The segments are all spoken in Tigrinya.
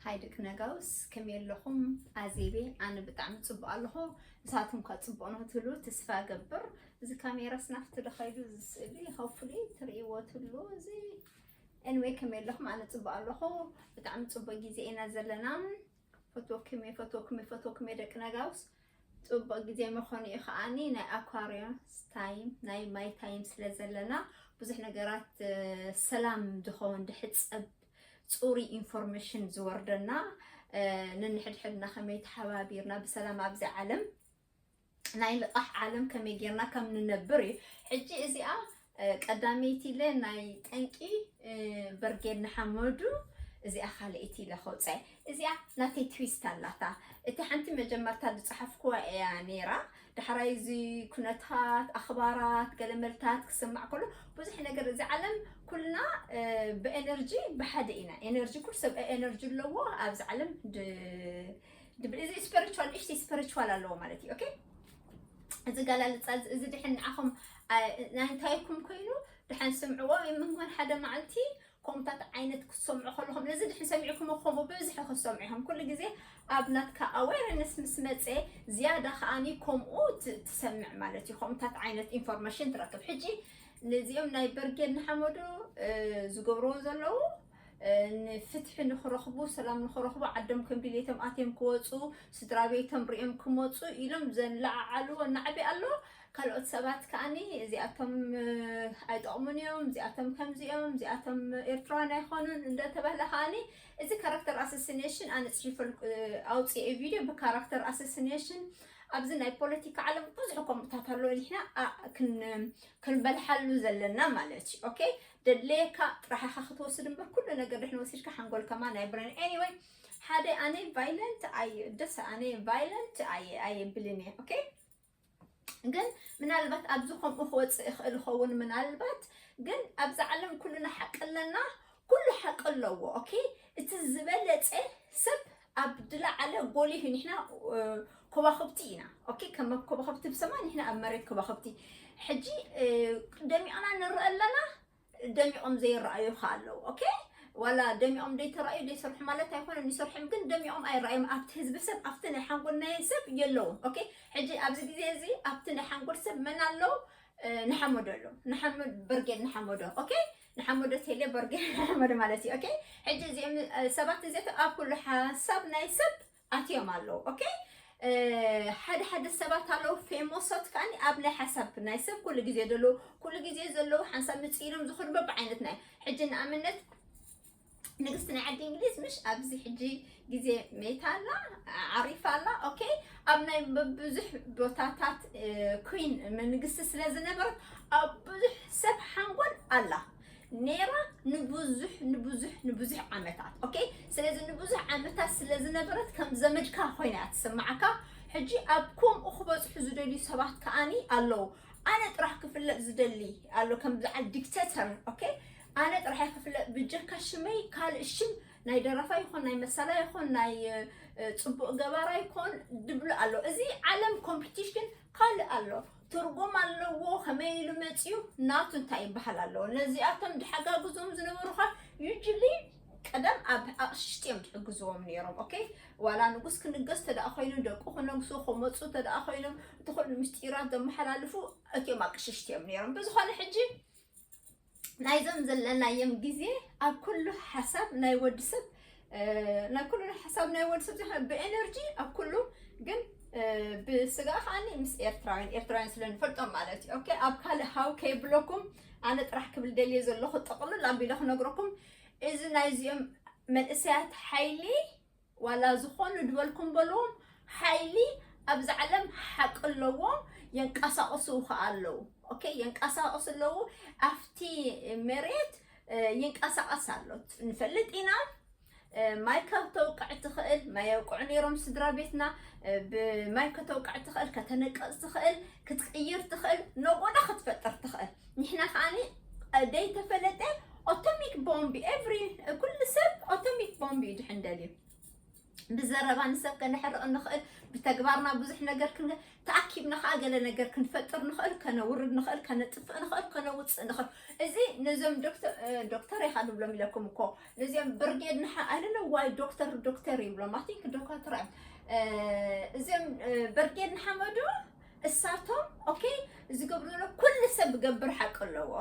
ሃይ ደቂ ነጋውስ፣ ከመይ ኣለኹም? ኣዜቤ፣ ኣነ ብጣዕሚ ጽቡቕ ኣለኹ። ንሳትኩም ከ ጽቡቕ ነው ትብሉ ተስፋ እገብር። እዚ ካሜራ ስናፍቲ ዶ ኸይዱ፣ እዚ ስእሊ ሆፕፉሊ ትርእይዎ ትብሉ። እዚ ኤኒዌይ፣ ከመይ ኣለኹም? ኣነ ጽቡቕ ኣለኹ። ብጣዕሚ ጽቡቕ ግዜ ኢና ዘለና። ፈትወኩም እየ፣ ፈትወኩም እየ፣ ፈትወኩም እየ ደቂ ነጋውስ። ጽቡቕ ግዜ ምኾኑ እዩ። ከዓኒ ናይ ኣኳርዮስ ታይም፣ ናይ ማይ ታይም ስለ ዘለና፣ ብዙሕ ነገራት፣ እ፣ ሰላም ዝኸውን፣ ድሕጸብ፣ ጽሩይ ኢንፎርሜሽን ዝወርደና፣ እ፣ ነንሕድሕድና ከመይ ተሓባቢርና ብሰላም ኣብዚ ዓለም፣ ናይ ልቓሕ ዓለም ከመይ ጌርና ከም ንነብር እዩ። ሕጂ እዚኣ፣ እ፣ ቀዳመይቲ ኢለ ናይ ጠንቂ፣ እ፣ በርጌድ ንሓመዱ፣ እዚኣ ካልኣይቲ ኢለ ከውፅኣ። እዚኣ ናተይ ትዊስት ኣላታ። እቲ ሓንቲ መጀመርታ ዝጸሓፍኩዋ እያ ነይራ። ዳሕራይ እዚ ኩነታት፣ ኣኽባራት፣ ገለመልታት ክስማዕ ከሎ፣ ብዙሕ ነገር፣ እዚ ዓለም ኩልና፣ እ፣ ብኤነርጂ ብሓደ ኢና። ኤነርጂ፣ ኩሉ ሰብ ኤነርጂ ኣለዎ ኣብዚ ዓለም። ድ-፣ ድብል፣ እዚ ስፒሪቹዋል፣ ንእሽተይ ስፒሪቹዋል ኣለዎ ማለት እዩ። ኦኬ? እዚ ገላልጻ እዚ፣ እዚ ድሕን ንዓኹም፣ እ፣ ናይ እንታይኩም ኮይኑ፣ ድሓን ስምዕዎ። ምንኳን ሓደ መዓልቲ ከምኡታት ዓይነት ክትሰምዑ ከለኹም፣ ነዚ ድሕን ሰሚዕኩም ከምኡ ብብዝሒ ክትሰምዑ ኢኹም። ኩሉ ግዜ ኣብ ናትካ ኣዌርነስ ምስ መጸ፣ ዝያዳ ከኣኒ ከምኡ ት-፣ ትሰምዕ ማለት እዩ። ከምኡታት ዓይነት ኢንፎርሜሽን ትረክብ። ሕጂ ነዚኦም ናይ በርጌድ ንሓመዱ፣ እ፣ ዝገብርዎ ዘለዉ፣ እ፣ ንፍትሒ ንኽረኽቡ፣ ሰላም ንኽረኽቡ፣ ዓዶም ከም ድሌቶም ኣትዮም ክወጹ፣ ስድራ ቤቶም ሪኦም ክመጹ ኢሎም ዘለዓዓልዎ ናዕቢ ኣሎ። ካልኦት ሰባት ከኣኒ እዚኣቶም፣ እ፣ ኣይጠቕሙን እዮም፣ እዚኣቶም ከምዚ እዮም፣ እዚኣቶም ኤርትራውያን ኣይኾኑን እንደተባህለ ከኣኒ፣ እዚ ካራክተር ኣሰሲኔሽን ኣነ ጽሒፈል-፣ እ፣ ኣውጽኤ ቪድዮ ብካራክተር ኣሰሲኔሽን ኣብዚ ናይ ፖለቲካ ዓለም ብዙሕ ከምኡታት ኣለዎ። ንሕና፣ ኣ፣ ክን-፣ ክንበልሓሉ ዘለና ማለት እዩ። ኦኬ? ደድለየካ ጥራሕ ኢኻ ክትወስድ እምበር፣ ኩሉ ነገር ድሕን ወሲድካ ሓንጎል ከማን ኣይብረን። ኤኒወይ፣ ሓደ ኣነ ቫይለንት ኣየ-፣ ደስ ኣነ ቫይለንት ኣየ-፣ ኣየብልን እየ። ኦኬ? ግን ምናልባት ኣብዚ ከምኡ ክወፅእ ይኽእል ይኸውን ምናልባት። ግን ኣብዚ ዓለም ኩልና ሓቂ ኣለና፣ ኩሉ ሓቂ ኣለዎ። ኦኬ? እቲ ዝበለፀ ሰብ ኣብ ድላዓለ ጎሊሁ፣ ንሕና፣ እ፣ ኮባኽብቲ ኢና። ኦኬ? ከም ኮባኽብቲ ብሰማይ፣ ንሕና ኣብ መሬት ኮባኽብቲ። ሕጂ፣ እ፣ ደሚቕና ንርኢ ኣለና፣ ደሚቖም ዘይረኣዩ ከ ኣለዉ። ኦኬ? ዋላ ደሚቖም ደይተራእዩ ደይሰርሑ ማለት ኣይኮነን፣ ይሰርሑ እዮም፣ ግን ደሚቖም ኣይረኣዮም። ኣብቲ ህዝቢ ሰብ፣ ኣብቲ ናይ ሓንጎል ናይ ሰብ የለዉን። ኦኬ? ሕጂ ኣብዚ ግዜ እዚ ኣብቲ ናይ ሓንጎል ሰብ መን ኣለዉ? እ፣ ንሓመዶ ኣሎ። ንሓመድ-፣ በርጌድ ንሓመዶ። ኦኬ? ንሓመዶ ቴሌ በርጌድ ንሓመዶ ማለት እዩ። ኦኬ? ሕጂ እዚኦም፣ እ፣ ሰባት እዚኣቶም ኣብ ኩሉ ሓሳብ ናይ ሰብ ኣትዮም ኣለዉ። ኦኬ? እ፣ ሓደ ሓደ ሰባት ኣለዉ ፌሞሶት ከኣኒ ኣብ ናይ ሓሳብ ናይ ሰብ ኩሉ ግዜ ዘለዉ፣ ኩሉ ግዜ ዘለዉ ሓንሳብ ምጽእ ኢሎም ዝኸዱ በብዓይነት ናይ፣ ሕጂ ንኣብነት ንግስቲ ናይ ዓዲ እንግሊዝ ምሽ ኣብዚ ሕጂ ግዜ መይታ ኣላ፣ ዓሪፋ ኣላ። ኦኬ? ኣብ ናይ ብዙሕ ቦታታት፣ እ፣ ኩዊን ንግስቲ ስለ ዝነበረት ኣብ ብዙሕ ሰብ ሓንጎል ኣላ ነይራ ንብዙሕ፣ ንብዙሕ፣ ንብዙሕ ዓመታት። ኦኬ? ስለዚ ንብዙሕ ዓመታት ስለ ዝነበረት ከም ዘመድካ ኮይና እያ ትስምዓካ። ሕጂ ኣብ ከምኡ ክበጽሑ ዝደልዩ ሰባት ከኣኒ ኣለዉ። ኣነ ጥራሕ ክፍለጥ ዝደሊ ኣሎ፣ ከም በዓል ዲክቴተር። ኦኬ? ኣነ ጥራሕ እየ ክፍለጥ፣ ብጀካ ሽመይ ካልእ ሽም ናይ ደራፋይ ይኹን ናይ መሳላይ ይኹን ናይ፣ እ፣ ጽቡቕ ገባራይ ይኹን ድብሉ ኣሎ። እዚ ዓለም ኮምፒቲሽን ካልእ ኣሎ፣ ትርጉም ኣለዎ። ከመይ ኢሉ መጽዩ፣ ናቱ እንታይ ይበሃል ኣለዎ። ነዚኣቶም ድሓጋግዞም ዝነበሩ ኸ ዩጅሊ ቀደም ኣብ ኣቕሽሽቲ እዮም ዝሕግዝዎም ነይሮም። ኦኬ? ዋላ ንጉስ ክንገስ ተደኣ ኮይኑ፣ ደቁ ክነግሱ ክመጹ ተደኣ ኮይኖም፣ እቲ ኩሉ ምስጢራት ዘመሓላልፉ እቲኦም ኣቕሽሽቲ እዮም ነይሮም። ብዝኾነ ሕጂ ናይዞም ዘለናዮም ግዜ ኣብ ኩሉ ሓሳብ ናይ ወዲ ሰብ፣ እ፣ ናይ ኩሉ ሓሳብ ናይ ወዲ ሰብ ዘይኮነ ብኤነርጂ ኣብ ኩሉ ግን፣ እ፣ ብስጋ ከኣኒ ምስ ኤርትራውያን፣ ኤርትራውያን ስለ ንፈልጦም ማለት እዩ። ኦኬ? ኣብ ካልእ ሃው ከይብለኩም ኣነ ጥራሕ ክብል ደልየ ዘለኹ ጥቕልል ኣቢለ ክነግረኩም። እዚ ናይዚኦም መንእሰያት ሓይሊ ዋላ ዝኾኑ ድበልኩም በልዎም፣ ሓይሊ ኣብዚ ዓለም ሓቂ ኣለዎም፣ የንቀሳቕሱ ከኣ ኣለዉ። ኦኬ፣ የንቀሳቕሱ ኣለዉ፣ ኣብቲ መሬት፣ እ፣ ይንቀሳቐስ ኣሎ። ንፈልጥ ኢና፣ እ፣ ማይ ከተውቅዕ ትኽእል፣ ማይ የውቅዑ ነይሮም ስድራ ቤትና፣ እ፣ ብማይ ከተውቅዕ ትኽእል፣ ከተነቅጽ ትኽእል፣ ክትቅይር ትኽእል፣ ነጎዳ ክትፈጥር ትኽእል። ንሕና ከኣኒ፣ እ፣ ደይተፈለጠ ኦቶሚክ ቦምቢ፣ ኤቭሪ፣ ኩሉ ሰብ ኦቶሚክ ቦምቢ እዩ ድሕን ደልዩ። ብዘረባ ንሰብ ከነሕርቕ ንኽእል፣ ብተግባርና ብዙሕ ነገር ክንገ ተኣኪብና ከዓ ገለ ነገር ክንፈጥር ንኽእል፣ ከነውርድ ንኽእል፣ ከነጥፍእ ንኽእል፣ ከነውፅእ ንኽእል። እዚ ነዞም ዶክተር እ፣ ዶክተር ኢኻ ድብሎም ኢለኩም እኮ፣ ነዚኦም ብርጌድ ንሓ I don't know why ዶክተር ዶክተር ይብሎም። I think ዶካትራ እዮም። እ፣ እዚኦም እ፣ ብርጌድ ንሓመዱ እሳቶም okay ዝገብሩ ዘሎ ኩሉ ሰብ ገብር ሓቂ ኣለዎ፣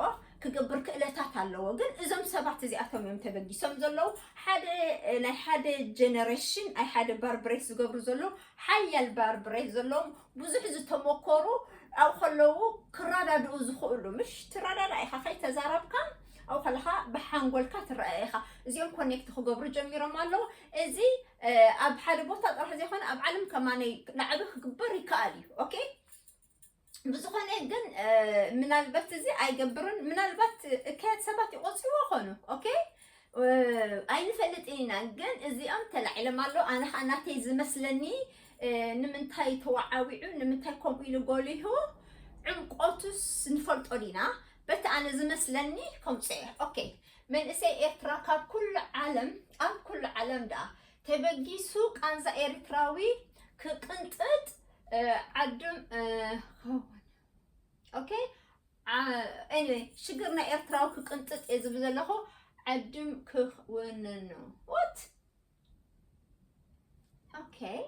ክገብር ክእለታት ኣለዎ። ግን እዞም ሰባት እዚኣቶም እዮም ተበጊሶም ዘለዉ። ሓደ እ፣ ናይ ሓደ ጀነሬሽን ናይ ሓደ ባርብሬስ ዝገብሩ ዘለዉ ሓያል ባርብሬስ ዘለዎም ብዙሕ ዝተመኮሩ ኣብኡ ከለዉ ክረዳድኡ ዝኽእሉ ምሽ ትረዳዳ ኢኻ ከይተዛረብካ ኣብኡ ከለኻ ብሓንጎልካ ትረኣየ ኢኻ። እዚኦም ኮኔክት ክገብሩ ጀሚሮም ኣለዉ። እዚ እ፣ ኣብ ሓደ ቦታ ጥራሕ ዘይኮነ ኣብ ዓለም ከማነይ ናዕቢ ክግበር ይከኣል እዩ። ኦኬ ብዝኾነ ግን እ፣ ምናልባት እዚ ኣይገብርን ምናልባት እከያት ሰባት ይቆፅዎ ኾኑ። ኦኬ እ፣ ኣይንፈልጥን ኢና ግን እዚኦም ተላዒሎም ኣሎ። ኣነ ከዓ ናተይ ዝመስለኒ እ፣ ንምንታይ ተወዓዊዑ ንምንታይ ከምኡ ኢሉ ጎሊሁ ዕምቆቱስ ንፈልጦ ዲና? በቲ ኣነ ዝመስለኒ ከምፅኦ እየ። ኦኬ መንእሰይ ኤርትራ ካብ ኩሉ ዓለም ኣብ ኩሉ ዓለም ደኣ ተበጊሱ ቃንዛ ኤርትራዊ ክቅንጥጥ እ፣ ዓድም እ፣ ኦኬ ዓ- anyway ሽግር ናይ ኤርትራዊ ክቅንጥጥ እየ ዝብል ዘለኹ። ዓድም ክውንኑ what okay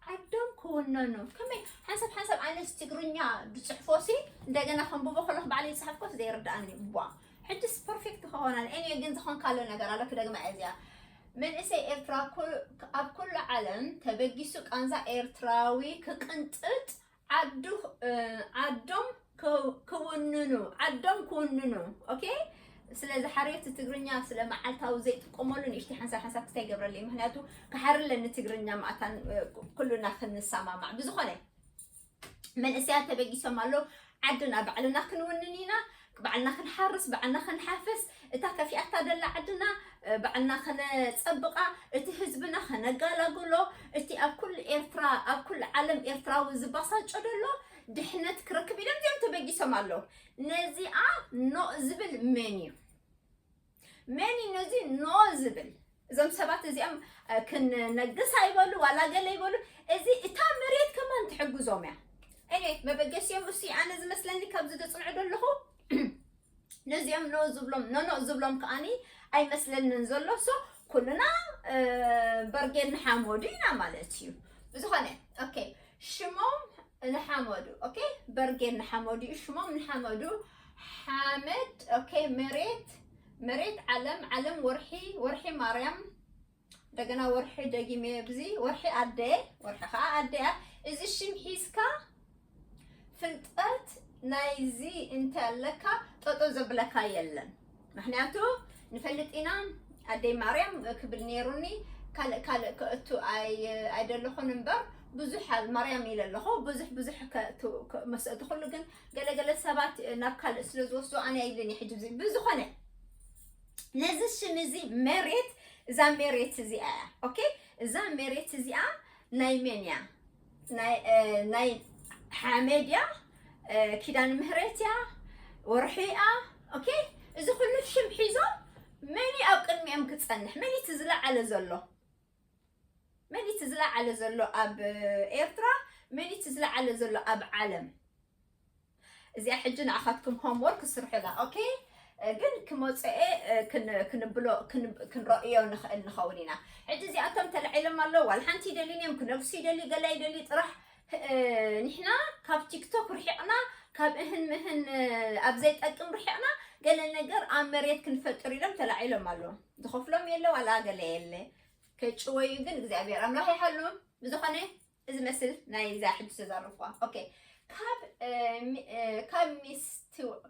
ዓዶም ክውነኑ ከመይ ሓንሳብ ሓንሳብ ኣነስ ትግርኛ ዝፅሕፎ ሲ እንደገና ከንብቦ ከለኩ ባዕለይ ዝፅሓፍኮስ ዘይርድኣኒ ቧ ሕጅስ ፐርፌክት ክኾና እኔ ግን ዝኾን ካለ ነገር ኣሎ ክደግማ እየ እዚኣ መንእሰይ ኤርትራ ኩ- ኣብ ኩሉ ዓለም ተበጊሱ ቃንዛ ኤርትራዊ ክቅንጥጥ ዓዱ እ፣ ዓዶም ክው- ክውንኑ ዓዶም ክውንኑ okay ስለዚ ሓርዮት ትግርኛ ስለ መዓልታዊ ዘይጥቀመሉ ንእሽተይ ሓንሳብ ሓንሳብ ክስታይ ይገብረለይ ምክንያቱ ክሓርለኒ ትግርኛ ማእታን እ፣ ኩሉና ክንሰማማዕ ብዝኾነ መንእሰያት ተበጊሶም ኣለዉ ዓድና ባዕልና ክንውንን ኢና ባዕልና ክንሓርስ ባዕልና ክንሓፍስ እታ ከፊኣታ ደላ ዓድና እ፣ ባዕልና ከነፀብቓ እቲ ህዝብና ከነጋላግሎ እቲ ኣብ ኩሉ ኤርትራ ኣብ ኩሉ ዓለም ኤርትራዊ ዝባሳጮ ደሎ ድሕነት ክረክብ ኢሎም እዚኦም ተበጊሶም ኣለዉ ነዚኣ ኖ ዝብል መን እዩ መን እዩ ነዚ ኖ ዝብል እዞም ሰባት እዚኦም እ፣ ክንነግስ ኣይበሉ ዋላ ገለ ይበሉ እዚ እታ መሬት ከማን ትሕግዞም እያ እኔ መበገሲኦም እሱ ኣነ ዝመስለኒ ካብዚ ዘፅንዑ ዘለኹ ነዚኦም ኖ ዝብሎም ኖኖ ዝብሎም ከዓኒ ኣይመስለንን ዘሎ so ኩልና እ፣ በርጌድ ንሓመዱ ኢና ማለት እዩ ብዝኾነ okay ሽሞም ንሓመዱ okay በርጌድ ንሓመዱ እዩ ሽሞም ንሓመዱ ሓመድ okay መሬት መሬት ዓለም ዓለም ወርሒ ወርሒ ማርያም እንደገና ወርሒ ደጊመ ብዚ ወርሒ ኣደ ወርሒ ከዓ ኣደ እያ እዚ ሽም ሒዝካ ፍልጠት ናይዚ እንተ ኣለካ ጠጠው ዘብለካ የለን ምክንያቱ ንፈልጥ ኢና ኣደይ ማርያም ክብል ነይሩኒ ካልእ ካልእ ከእቱ ኣይደለኹን እምበር ብዙሕ ማርያም ኢለ ኣለኹ ብዙሕ ብዙሕ መስእቲ ኩሉ ግን ገለገለ ሰባት ናብ ካልእ ስለ ዝወስዶ ኣነ ኣይልን ሕጂ ብዝኾነ ነዚ ሽም እዚ መሬት እዛ መሬት እዚኣ እያ okay እዛ መሬት እዚኣ ናይ መን እያ ናይ ሓመድ እያ ኪዳን ምህረት እያ ወርሒ እያ okay እዚ ኩሉ ሽም ሒዞም መን ኣብ ቅድሚኦም ክፀንሕ መን እቲ ዝለዓለ ዘሎ መን እቲ ዝለዓለ ዘሎ ኣብ ኤርትራ መን እቲ ዝለዓለ ዘሎ ኣብ ዓለም እዚኣ ሕጂ ንኣኻትኩም homework ስርሑላ okay ግን ክመፅኤ ክንብሎ ክንረእዮ ንኽእል ንኸውን ኢና ሕጂ እዚኣቶም ተላዒሎም ኣለዉ ዋል ሓንቲ ይደልዩን እዮም ክነግሱ ይደልዩ ገላ ይደልዩ ጥራሕ ንሕና ካብ ቲክቶክ ርሒቕና ካብ እህን ምህን ኣብ ዘይጠቅም ርሒቕና ገለ ነገር ኣብ መሬት ክንፈጥር ኢሎም ተላዒሎም ኣለዉ ዝኸፍሎም የለ ዋላ ገለ የለ ከይጭወዩ ግን እግዚኣብሔር ኣምላኽ ይሓልዎም ብዝኾነ እዚ መስል ናይ እዛ ሕጂ ተዛረብኳ okay ካብ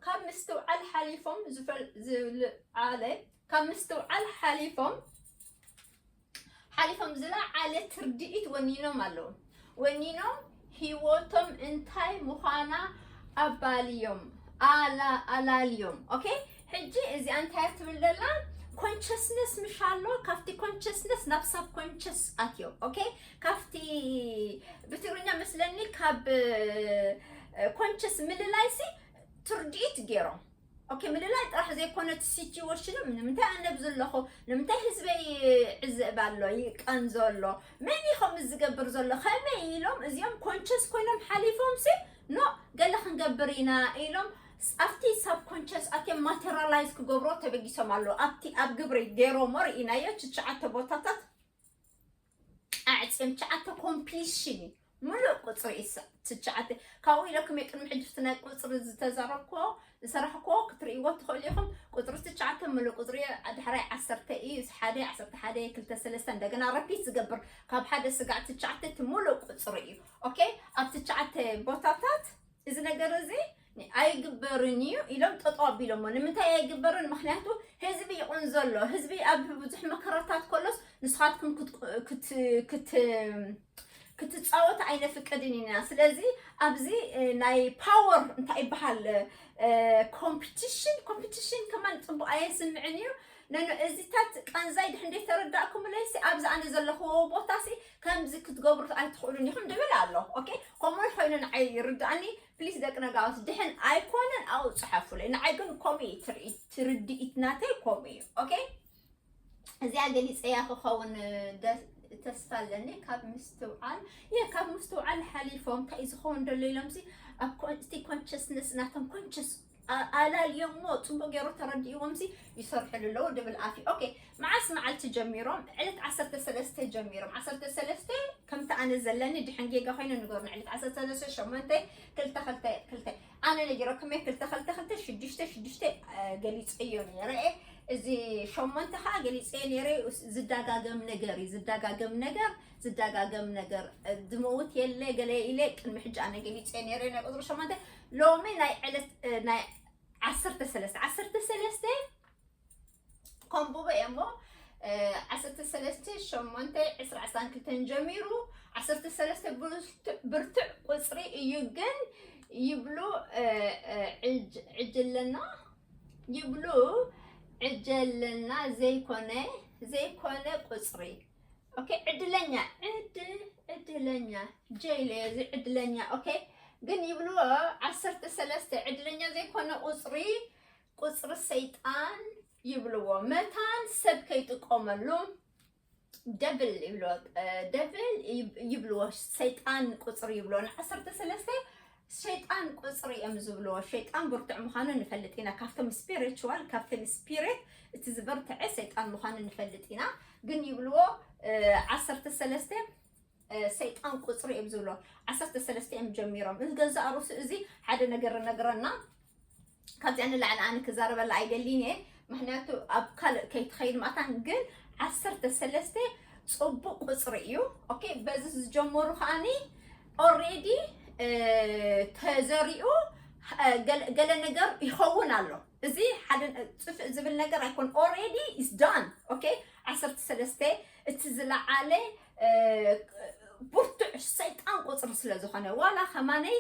ካብ ምስትውዓል ሓሊፎም ዝለዓለ ካብ ምስትውዓል ሓሊፎም ሓሊፎም ዝለዓለ ትርድኢት ወኒኖም ኣለዉ ወኒኖም ህይወቶም እንታይ ምዃና ኣባልዮም ኣላልዮም okay ሕጂ እዚኣ እንታይ ትብል ዘላ consciousness ምሽ ኣሎ ካብቲ consciousness ናብ subconscious ኣትዮም okay ካብቲ ብትግርኛ መስለኒ ካብ conscious ምልላይሲ ትርድኢት ገይሮም ኦኬ፣ ምልላይ ጥራሕ ዘይኮነ እቲ ሲቹዌሽን፣ ንምንታይ ኣነ ኣብዚ ኣለኹ፣ ንምንታይ ህዝበይ ይዕዘብ ኣሎ፣ ይቀንዞ ኣሎ፣ መን እዩ ከምኡ ዝገብር ዘሎ፣ ከመይ ኢሎም እዚኦም ኮንሸስ ኮይኖም ሓሊፎም ሲ ኖ፣ ገለ ክንገብር ኢና ኢሎም ኣብቲ ሳብኮንሸስ ኣትዮም ማቴሪያላይዝ ክገብሮ ተበጊሶም ኣለዉ። ኣብቲ ኣብ ግብሪ ገይሮሞ ርኢናዮ። ትሽዓተ ቦታታት ኣዕፅዮም። ትሽዓተ ኮምፕሊሽን እዩ፣ ሙሉእ ቁፅሪ እዩ። ትሽዓተ ካብኡ ኢለኩም የቅድሚ ሕጂ እቲ ናይ ቁፅሪ ዝተዛረብኮ ዝሰራሕኮ ክትርእይዎ ትኽእሉ ኢኹም። ቁፅሪ ትሽዓተ ሙሉእ ቁፅሪ እዩ። ድሕራይ ዓሰርተ እዩ፣ ሓደ፣ ዓሰርተ ሓደ፣ ክልተ፣ ሰለስተ፣ እንደገና ረፒት ዝገብር ካብ ሓደ ስጋዕ ትሽዓተ እቲ ሙሉእ ቁፅሪ እዩ። ኦኬ፣ ኣብ ትሽዓተ ቦታታት እዚ ነገር እዚ ኣይግበርን እዩ ኢሎም ጠጠው ኣቢሎሞ። ንምንታይ ኣይግበርን? ምክንያቱ ህዝቢ ይቕንዞ ኣሎ። ህዝቢ ኣብ ብዙሕ መከራታት ከሎስ ንስኻትኩም ክት- ክት- ክት- ክትጻወት ኣይነፍቅድን ኢና። ስለዚ ኣብዚ እ፣ ናይ ፓወር እንታይ ይበሃል፣ ኮምፒቲሽን፣ ኮምፒቲሽን ከማን ጽቡቅ ኣየስምዕን እዩ። ነን እዚታት ቀንዛይ ድሕ እንደ ተረዳእኩምለይሲ ኣብዚ ኣነ ዘለኹዎ ቦታሲ ከምዚ ክትገብሩ ኣይትኽእሉን ኢኹም ድብል ኣሎ። ኦኬ፣ ከምኡ ኮይኑ ንዓይ ይርዳእኒ። ፕሊስ ደቂ ነጋውስ ድሕን ኣይኮነን ኣብኡ ጽሓፉለይ። ንዓይ ግን ከምኡ እዩ ትርኢ- ትርድኢት ናተይ ከምኡ እዩ። ኦኬ፣ እዚኣ ገሊፀያ ክኸውን ደ- ተስፋ ኣለኒ። ካብ ምስትውዓል የ ካብ ምስትውዓል ሓሊፎም እንታይ እዩ ዝኸውን ደሎ ኢሎምሲ ኣብ ኮን- እቲ ኮንሽስነስ ናቶም ኮንሽስ ኣላልዮሞ ጽቡቅ ገይሩ ተረዲእዎም ሲ ይሰርሕሉ ኣለዉ ድብል ኣፍ እዩ። ኦኬ፣ መዓስ መዓልቲ ጀሚሮም? ዕለት ዓሰርተ ሰለስተ ጀሚሮም። ዓሰርተ ሰለስተ ከምቲ ኣነ ዘለኒ ድሕን ጌጋ ኮይኑ ንገሩኒ። ዕለት ዓሰርተ ሰለስተ ሸሞንተ ክልተ ክልተ ክልተ ኣነ ነጊረኩም እየ። ክልተ ክልተ ክልተ ሽዱሽተ ሽዱሽተ ገሊፀዮ ነይረ እየ። እዚ ሸሞንተ ከዓ ገሊፀዮ ነይረ። ዝዳጋገም ነገር እዩ። ዝዳጋገም ነገር ዝዳጋገም ነገር ዝመውት የለ ገለ ኢለ ቅድሚ ሕጂ ኣነ ገሊፀዮ ነይረ ናይ ቁፅሪ ሸሞንተ። ሎሚ ናይ ዕለት ናይ ዓሰርተ ሰለስተ ዓሰርተ ሰለስተ ከንብቦ እየ እሞ ዓሰርተ ሰለስተ ሸሞንተ ዕስራ ዕስራን ክልተን ጀሚሩ ዓሰርተ ሰለስተ ብርቱዕ ቁፅሪ እዩ ግን ይብሉ ዕጅለና ይብሉ ዕጀለና ዘይኮነ ዘይኮነ ቁፅሪ ኦኬ ዕድለኛ ዕድ ዕድለኛ ጀይለ እዚ ዕድለኛ ኦኬ ግን ይብልዎ ዓሰርተ ሰለስተ ዕድለኛ ዘይኮነ ቁፅሪ ቁፅሪ ሰይጣን ይብልዎ መታን ሰብ ከይጥቀመሉ ደብል ይብልዎ ደብል ይብልዎ ሰይጣን ቁፅሪ ይብልዎ ንዓሰርተ ሰለስተ ሰይጣን ቁፅሪ እዮም ዝብልዎ። ሸይጣን ብርቱዕ ምዃኑ ንፈልጥ ኢና። ካብቶም ስፒሪቹዋል ካብተን ስፒሪት እቲ ዝበርትዐ ሰይጣን ምዃኑ ንፈልጥ ኢና። ግን ይብልዎ ዓሰርተ ሰለስተ ሰይጣን ቁፅሪ እዮም ዝብሎ ዓሰርተ ሰለስተ እዮም ጀሚሮም። እዚ ገዛእ ርእሱ እዚ ሓደ ነገር ነግረና። ካብዚኣ ንላዕሊ ኣነ ክዛረበላ ኣይደሊን እየ፣ ምክንያቱ ኣብ ካልእ ከይትኸይድ ማእታን። ግን ዓሰርተ ሰለስተ ፅቡቅ ቁፅሪ እዩ። ኦኬ፣ በዚ ዝጀመሩ ከዓኒ ኦሬዲ ተዘሪኡ ገለ ነገር ይኸውን ኣሎ። እዚ ሓደ ፅፍእ ዝብል ነገር ኣይኮን። ኦሬዲ ኢስ ዳን። ኦኬ፣ ዓሰርተ ሰለስተ እቲ ዝለዓለ ብርቱዕ ሰይጣን ቁፅሪ ስለ ዝኾነ ዋላ ከማነይ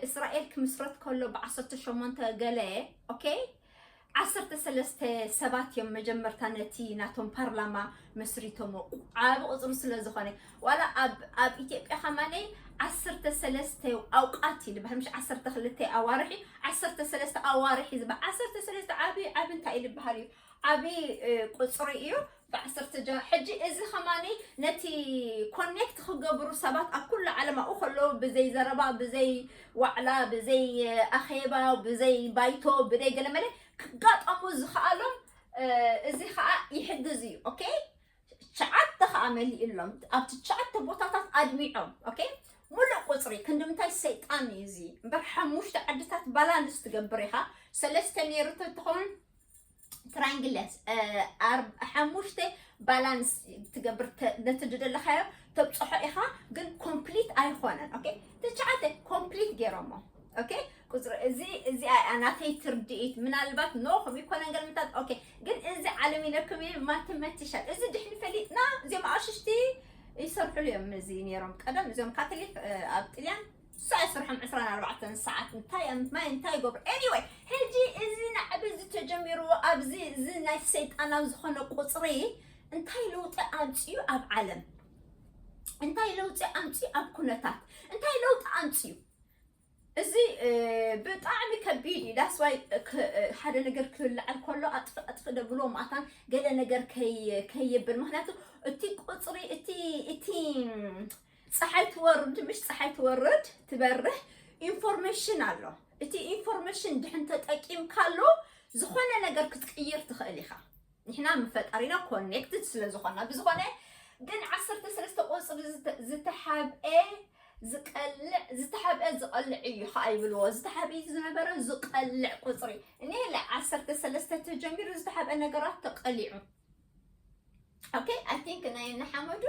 እስራኤል ክምስረት ከሎ ብዓሰርተ ሸሞንተ ገለ ኦኬ ዓሰርተ ሰለስተ ሰባት እዮም መጀመርታ ነቲ ናቶም ፓርላማ መስሪቶሞ ዓብ ቁፅሪ ስለ ዝኾነ ዋላ ኣብ ኣብ ኢትዮጵያ ከማነይ ዓሰርተ ሰለስተ ኣውቃት ይልበሃል ምሽ ዓሰርተ ክልተ ኣዋርሒ ዓሰርተ ሰለስተ ኣዋርሒ ዝበ ዓሰርተ ሰለስተ ዓብ ዓብ እንታይ ይልበሃል እዩ ዓብ ቁፅሪ እዩ። ብዓሰርተ ጀ ሕጂ እዚ ከማኒ ነቲ ኮኔክት ክገብሩ ሰባት ኣብ ኩሉ ዓለም ኣብኡ ከለዉ ብዘይ ዘረባ ብዘይ ዋዕላ ብዘይ ኣኼባ ብዘይ ባይቶ ብዘይ ገለመለ ክጋጠሙ ዝኸኣሎም እዚ ከዓ ይሕግዝ እዩ። ኦኬ ትሽዓተ ከዓ መሊእሎም ኣብ ትሽዓተ ቦታታት ኣድሚዖም ኦኬ ሙሉእ ቁፅሪ ክንዲ ምንታይ ሰይጣን እዩ እዚ እምበር ሓሙሽተ ዓድታት ባላንስ ትገብር ኢኻ። ሰለስተ ነይሩ ተትኾን ትራንግለስ ሓሙሽተ ባላንስ ትገብር ነቲ ዝደለካዮ ተብፅሖ ኢኻ ግን ኮምፕሊት ኣይኮነን። ኦኬ ትሽዓተ ኮምፕሊት ገይሮሞ። ኦኬ ቁፅሪ እዚ እዚኣ እያ ናተይ ትርድኢት ምናልባት ኖ ከም ይኮነን ገለ ምታት ኦኬ ግን እዚ ዓለም ኢለኩም እየ ማትመቲሻል እዚ ድሕሪ ፈሊጥና እዚኦም ኣሽሽቲ ይሰርሕሉ እዮም እዚ ነይሮም ቀደም እዚኦም ካቶሊክ ኣብ ጥልያን እሱ ኣይሰርሖም ዕስራን ኣርባዕተን ሰዓት እንታይ ማይ እንታይ ይገብሩ anyway ሕጂ እዚ ናዕቢ እዚ ተጀሚርዎ ኣብዚ እዚ ናይ ሰይጣናዊ ዝኾነ ቁፅሪ እንታይ ለውጢ ኣምፅኡ ኣብ ዓለም እንታይ ለውጢ ኣምፅኡ ኣብ ኩነታት እንታይ ለውጢ ኣምፅኡ እዚ ብጣዕሚ ከቢድ እዩ። That's why ሓደ ነገር ክልዓል ከሎ ኣጥፍ ኣጥፍ ደብሎ ማእታን ገለ ነገር ከይብል፣ ምክንያቱ እቲ ቁፅሪ እቲ እቲ ፀሓይ ትወርድ ምሽ ፀሓይ ትወርድ ትበርህ ኢንፎርሜሽን ኣሎ። እቲ ኢንፎርሜሽን ድሕን ተጠቂምካሉ ዝኾነ ነገር ክትቅይር ትኽእል ኢኻ። ንሕና ምፈጣሪና ኮኔክትድ ስለ ዝኾና ብዝኾነ ግን ዓሰርተ ሰለስተ ቁፅሪ ዝተሓብኤ ዝቀልዕ ዝተሓብኤ ዝቀልዕ እዩ ከዓ ይብልዎ። ዝተሓብኢ ዝነበረ ዝቀልዕ ቁፅሪ እኒለ ዓሰርተ ሰለስተ ተጀሚሩ ዝተሓብኤ ነገራት ተቀሊዑ። Okay, I think ናይ ንሓመዱ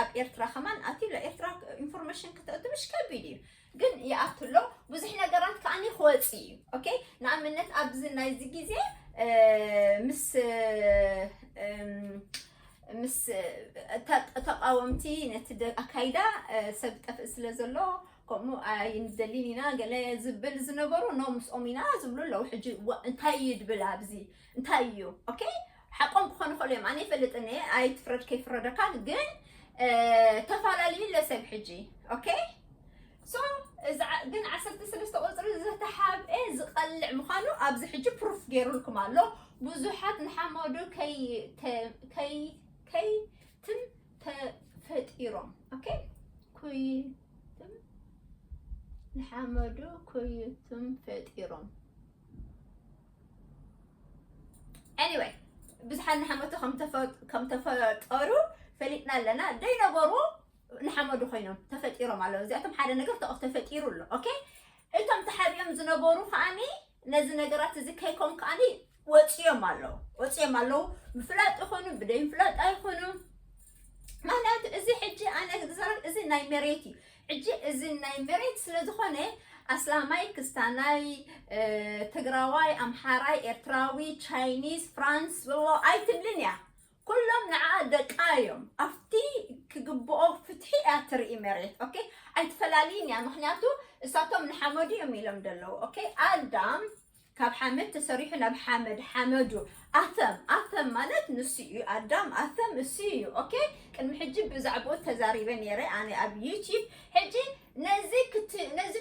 ኣብ ኤርትራ ከማን ኣትዩ ኣሎ። ኤርትራ ኢንፎርሜሽን ክተእቱ ምሽ ከቢድ እዩ፣ ግን ይኣቱ ኣሎ። ብዙሕ ነገራት ከዓኒ ክወፅ እዩ። Okay፣ ንኣብነት ኣብዚ ናይዚ ግዜ ምስ ምስ ተቃወምቲ ነቲ ኣካይዳ ሰብ ጠፍእ ስለ ዘሎ ከምኡ ኣይንደሊን ኢና ገለ ዝብል ዝነበሩ ኖ ምስኦም ኢና ዝብሉ ኣለዉ። ሕጂ እንታይ እዩ ድብል ኣብዚ እንታይ እዩ? Okay፣ ሓቆም ክኾኑ ይኽእሉ እዮም። ኣነ ይፈልጥን እየ፣ ኣይትፍረድ ከይፍረደካን፣ ግን ተፈላለዩ ለሰብ ሕጂ። Okay፣ so ግን ዓሰርተ ሰለስተ ቁፅሪ ዝተሓብኤ ዝቐልዕ ምዃኑ ኣብዚ ሕጂ ፕሩፍ ገይሩልኩም ኣሎ። ብዙሓት ንሓመዱ ከይትም ተፈጢሮም። Okay፣ ኩይትም ንሓመዱ ኩይትም ፈጢሮም። Anyway፣ ብዙሓት ንሓመቱ ከም ተፈጠሩ ፈሊጥና ኣለና። ደይነበሩ ንሓመዱ ኮይኖም ተፈጢሮም ኣለዉ። እዚኣቶም ሓደ ነገር ተፈጢሩ ኣሎ። Okay፣ እቶም ተሓቢኦም ዝነበሩ ከዓኒ ነዚ ነገራት እዚ ከይኮን ከዓኒ ወፅዮም ኣለዉ ወፅዮም ኣለዉ። ምፍላጥ ይኾኑ ብደይ ምፍላጥ ኣይኾኑ። ምክንያቱ እዚ ሕጂ ኣነ ዝዛረብ እዚ ናይ መሬት እዩ። ሕጂ እዚ ናይ መሬት ስለ ዝኾነ ኣስላማይ፣ ክስታናይ፣ ትግራዋይ፣ ኣምሓራይ፣ ኤርትራዊ፣ ቻይኒዝ፣ ፍራንስ ኣይትብልን እያ። ኩሎም ንዓ ደቃ እዮም። ኣብቲ ክግብኦ ፍትሒ እያ ትርኢ መሬት። Okay፣ ኣይትፈላልይን እያ። ምክንያቱ እሳቶም ንሓመዱ እዮም ኢሎም ዘለዉ። Okay፣ ኣዳም ካብ ሓመድ ተሰሪሑ ናብ ሓመድ፣ ሓመዱ ኣተም ኣተም ማለት ንሱ እዩ። ኣዳም ኣተም እሱ እዩ። Okay፣ ቅድሚ ሕጂ ብዛዕባኡ ተዛሪበ ነይረ ኣነ ኣብ ዩቲዩብ። ሕጂ ነዚ ነዚ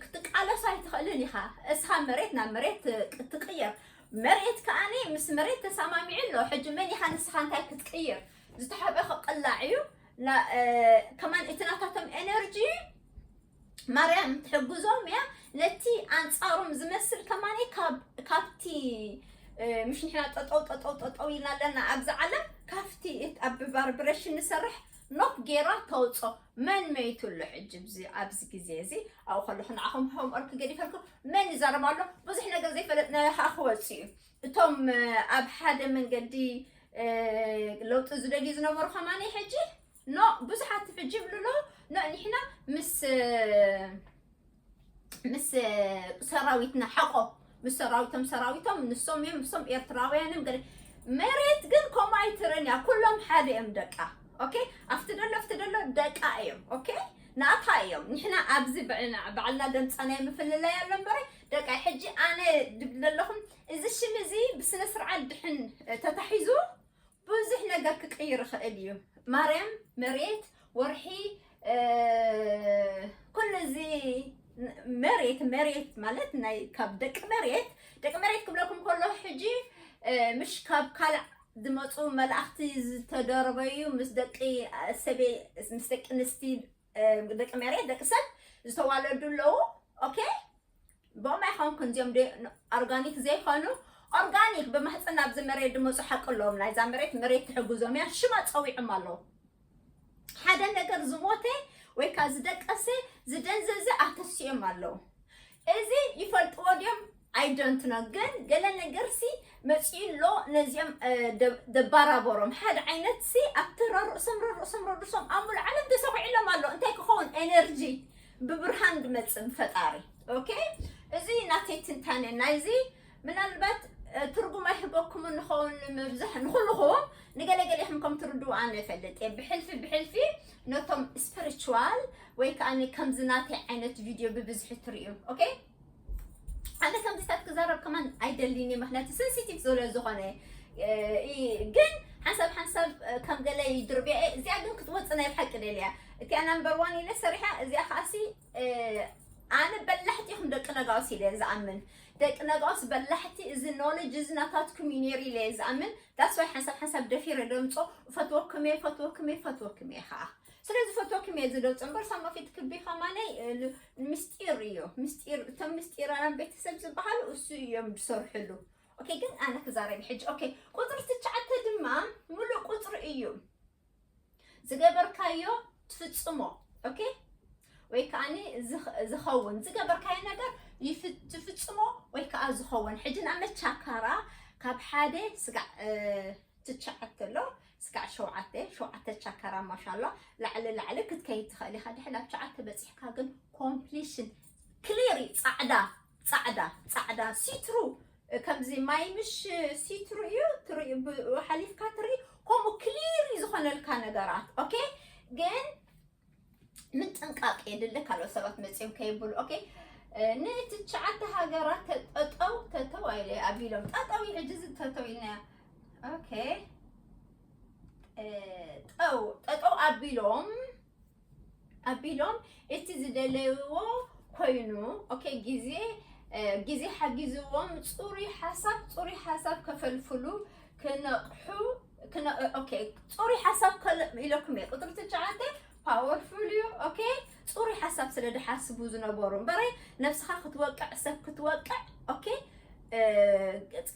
ክትቃለሶ ኣይትኽእልን ኢኻ። እስኻ መሬት ናብ መሬት ትቅየር፣ መሬት ከዓኒ ምስ መሬት ተሰማሚዑ ኣሎ። ሕጂ መን ኢኻ ንስኻ እንታይ ክትቅይር? ዝተሓበ ክቅላዕ እዩ። ከማን እቲ ናታቶም ኤነርጂ ማርያም ትሕግዞም እያ። ነቲ ኣንጻሮም ዝመስል ከማኒ ካብቲ ምሽ ንሕና ጠጠው ጠጠው ጠጠው ኢልና ኣለና ኣብዚ ዓለም ካብቲ ኣብ ቫይብሬሽን ንሰርሕ ኖክ ጌራ ተውጾ። መን መይቱ ኣሎ ሕጂ ኣብዚ ግዜ እዚ? ኣብኡ ከለኹ ንዓኹም ሆምወርክ ገዲፈልኩም መን ይዛረብ ኣሎ? ብዙሕ ነገር ዘይፈለጥናዮ ከዓ ክወፅእ እዩ። እቶም ኣብ ሓደ መንገዲ ለውጢ ዝደልዩ ዝነበሩ ከማኒ ሕጂ ኖ ብዙሓት ሕጂ ይብሉ ኣለዉ። ኖ ንሕና ምስ ምስ ሰራዊትና ሓቆ ምስ ሰራዊቶም ሰራዊቶም ንሶም እዮም ንሶም ኤርትራውያንም ገለ መሬት ግን ከምኡ ኣይትረን እያ። ኩሎም ሓደ እዮም ደቃ። Okay፣ ኣብቲ ደሎ ኣብቲ ደሎ ደቃ እዮም። Okay፣ ናታ እዮም። ንሕና ኣብዚ ባዕልና ደምፃ ናይ ምፍልላይ ኣሎ እምበረ ደቃ። ሕጂ ኣነ ድብል ዘለኹም እዚ ሽም እዚ ብስነ ስርዓት ድሕን ተታሒዙ ብዙሕ ነገር ክቅይር ይኽእል እዩ። ማርያም መሬት ወርሒ ኩሉ እዚ መሬት መሬት ማለት ናይ ካብ ደቂ መሬት ደቂ መሬት ክብለኩም ከሎ ሕጂ ምሽ ካብ ካልእ ዝመፁ መላእክቲ ዝተደረበዩ ምስ ደቂ ሰበይ ምስ ደቂ ኣንስቲ ደቂ መሬት ደቂ ሰብ ዝተዋለዱ ኣለዉ። Okay፣ ብኦም ኣይኮንኩን እዚኦም ኦርጋኒክ ዘይኮኑ ኦርጋኒክ ብማህፀን ኣብዚ መሬት ዝመፁ ሓቂ ኣለዎም። ናይዛ መሬት መሬት ትሕግዞም እያ ሽማ ፀዊዖም ኣለዉ። ሓደ ነገር ዝሞተ ወይ ከዓ ዝደቀሰ ዝደንዘዘ ኣተሲኦም ኣለዉ። እዚ ይፈልጥዎ ድዮም? I don't know። ግን ገለ ነገር ሲ መፅኡ ኣሎ ነዚኦም ደባራበሮም ሓደ ዓይነት ሲ ኣብቲ ረርእሶም ረርእሶም ረርእሶም ኣብ ሙሉ ዓለም ተሰዊዕሎም ኣሎ። እንታይ ክኸውን ኤነርጂ ብብርሃን ዝመፅእ ብፈጣሪ። Okay፣ እዚ ናተይ ትንታነ ናይዚ ምናልባት ትርጉም ኣይህበኩምን ንኸውን ንምብዛሕ ንኩልኹም ንገለገሌኹም ከም ትርድኡ ኣነ እፈልጥ እየ። ብሕልፊ ብሕልፊ ነቶም ስፒሪቹዋል ወይ ከዓ ከምዚ ናተይ ዓይነት ቪድዮ ብብዝሒ ትርእዩ። Okay፣ ኣነ ከምዚታት ክዛረብ ከማን ኣይደሊን እየ፣ ምክንያቱ ሴንሲቲቭ ስለ ዝኾነ። ግን ሓንሳብ ሓንሳብ ከም ገለ ይድርብያ እየ። እዚኣ ግን ክትወፅእ ናይ ብሓቂ ደልያ። እቲኣ ናምበር ዋን ኢለ ሰሪሓ እዚኣ ከዓሲ ኣነ በላሕቲ ኢኹም ደቂ ነጋውስ ኢለ ዝኣምን። ደቂ ነጋውስ በላሕቲ፣ እዚ ኖሌጅ እዚ ናታትኩም እዩ ነይሩ ኢለ ዝኣምን። ዳስ ዋይ ሓንሳብ ሓንሳብ ደፊረ ደምጾ። ፈትወኩም እየ፣ ፈትወኩም እየ፣ ፈትወኩም እየ ከዓ። ስለዚ ፈትወኩም እየ ዝደምጾ እምበር ሳማ ፊት ክቢ ከማነይ ምስጢር እዩ። ምስጢር፣ እቶም ምስጢራውያን ቤተሰብ ዝበሃሉ እሱ እዮም ዝሰርሕሉ። ኦኬ፣ ግን ኣነ ክዛረብ ሕጂ። ኦኬ፣ ቁፅሪ ትሽዓተ ድማ ሙሉእ ቁፅሪ እዩ። ዝገበርካዮ ትፍጽሞ። ኦኬ፣ ወይ ከዓኒ ዝኸውን ዝገበርካዮ ነገር ትፍጽሞ ወይ ከዓ ዝኸውን። ሕጂ ንኣመት ቻካራ ካብ ሓደ ስጋዕ ትሽዓተ ኣሎ፣ ስጋዕ ሸውዓተ፣ ሸውዓተ ቻካራ ማሻላ ላዕሊ ላዕሊ ክትከይድ ትኽእል ኢኻ። ድሕር ናብ ትሽዓተ በፂሕካ ግን ኮምፕሊሽን ክሊር፣ ፃዕዳ ፃዕዳ ፃዕዳ ሲትሩ፣ ከምዚ ማይ ምሽ ሲትሩ እዩ ትርኢ፣ ሓሊፍካ ትርኢ፣ ከምኡ ክሊር ዝኾነልካ ነገራት። ኦኬ፣ ግን ምጥንቃቅ የድሊ፣ ካልኦት ሰባት መፅዮም ከይብሉ። ኦኬ፣ ንትሽዓተ ሃገራት ጠጠው ተተው ኣይለ ኣቢሎም። ጠጠው እዩ ሕጂ፣ እዚ ተተው ኢልና። ኦኬ፣ ጠው ጠጠው ኣቢሎም ኣቢሎም እቲ ዝደለይዎ ኮይኑ። ኦኬ፣ ግዜ ግዜ ሓጊዝዎም ጽሩይ ሓሳብ ጽሩይ ሓሳብ ከፈልፍሉ ክነቕሑ። ኦኬ፣ ጽሩይ ሓሳብ ኢለኩም እየ። ቁፅሪ ትሽዓተ ፓወርፉል እዩ። ኦኬ፣ ጽሩይ ሓሳብ ስለ ድሓስቡ ዝነበሩ እምበረይ፣ ነብስኻ ክትወቅዕ ሰብ ክትወቅዕ። ኦኬ፣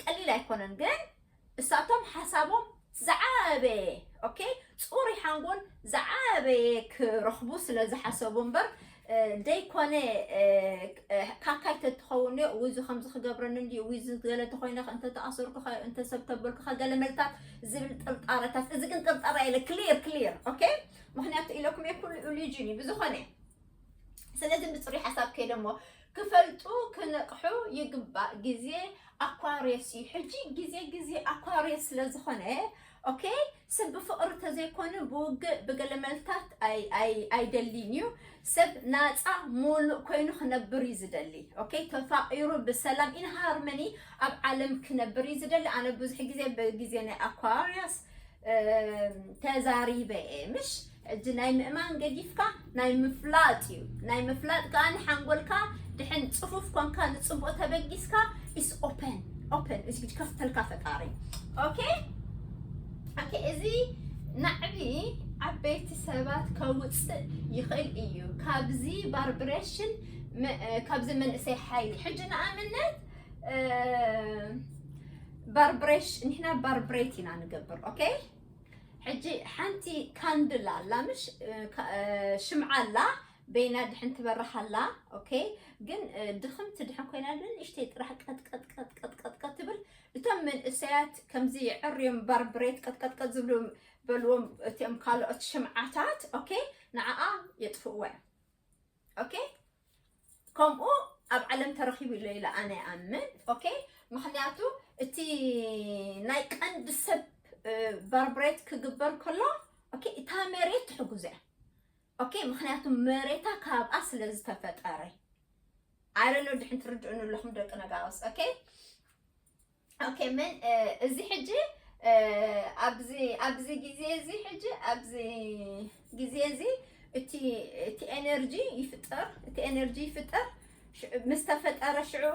ቀሊል ኣይኮነን ግን እሳቶም ሓሳቦም ዝዓበየ፣ ኦኬ፣ ጽሩይ ሓንጎል ዝዓበየ ክረኽቡ ስለ ዝሓሰቡ እምበር ደይኮነ። ካካይ ተትኸውን እዮ፣ ውዚ ከምዚ ክገብረኒ እንዲ፣ ውዚ ገለ ተኮይነ እንተተኣሰርኩ እንተ ሰብ ተበልኩ ገለ መልታት ዝብል ጥርጣረታት። እዚ ግን ጥርጣራ የለ፣ ክሊር ክሊር። ኦኬ፣ ምክንያቱ ኢለኩም እየ ኩሉ ኢሉዥን እዩ ብዝኮነ። ስለዚ ብጽሩይ ሓሳብ ከይደሞ ክፈልጡ ክነቕሑ ይግባእ። ግዜ ኣኳርየስ እዩ ሕጂ፣ ግዜ ግዜ ኣኳርየስ ስለ ዝኾነ። ኦኬ፣ ሰብ ብፍቕሪ ተዘይኮነ ብውግእ ብገለ መልታት ኣይደልን እዩ። ሰብ ናፃ ሙሉእ ኮይኑ ክነብር እዩ ዝደሊ። ኦኬ፣ ተፋቂሩ ብሰላም ኢን ሃርመኒ ኣብ ዓለም ክነብር እዩ ዝደሊ። ኣነ ብዙሕ ግዜ ብግዜ ናይ ኣኳርያስ ተዛሪበ እየ። ምሽ ሕጂ ናይ ምእማን ገዲፍካ ናይ ምፍላጥ እዩ። ናይ ምፍላጥ ከዓ ንሓንጎልካ ድሕን ፅፉፍ ኮንካ ንፅቡቅ ተበጊስካ ኢስ ኦፐን ኦፐን እዚ ከፍተልካ ፈጣሪ። ኦኬ፣ ኦኬ፣ እዚ ናዕቢ ዓበይቲ ሰባት ከውፅእ ይኽእል እዩ። ካብዚ ባርብሬሽን፣ ካብዚ መንእሰይ ሓይሊ። ሕጂ ንኣብነት ባርብሬሽ፣ ንሕና ባርብሬት ኢና ንገብር። ኦኬ፣ ሕጂ ሓንቲ ካንድል ኣላ፣ ምሽ ሽምዓ ኣላ፣ በይና ድሕን ትበርሕ ኣላ። ኦኬ፣ ግን ድኽምቲ ድሕን ኮይና ግን ንእሽተይ ጥራሕ ቀጥቀጥቀጥቀጥቀጥቀጥቀ ትብል። እቶም መንእሰያት ከምዚ የዕርዮም ባርብሬት ቀጥቀጥቀጥ ዝብሉ በልዎም፣ እቲኦም ካልኦት ሽምዓታት። ኦኬ፣ ንዓኣ የጥፍእዎ እዮም። ኦኬ፣ ከምኡ ኣብ ዓለም ተረኺቡ ኢለ ኢለ ኣነ ይኣምን። ኦኬ፣ ምክንያቱ እቲ ናይ ቀንዲ ሰብ ባርብሬት ክግበር ከሎ፣ ኦኬ፣ እታ መሬት ትሕግዞ እያ። ኦኬ፣ ምክንያቱ መሬታ ካብኣ ስለ ዝተፈጠረ። ኣረኖ ድሕን ትርድኡኒ ኣለኹም ደቂ ነጋውስ። ኦኬ፣ ኦኬ፣ ምን እዚ ሕጂ ኣብዚ ኣብዚ ግዜ እዚ ሕጂ ኣብዚ ግዜ እዚ እቲ እቲ ኤነርጂ ይፍጠር፣ እቲ ኤነርጂ ይፍጠር። ምስ ተፈጠረ ሽዑ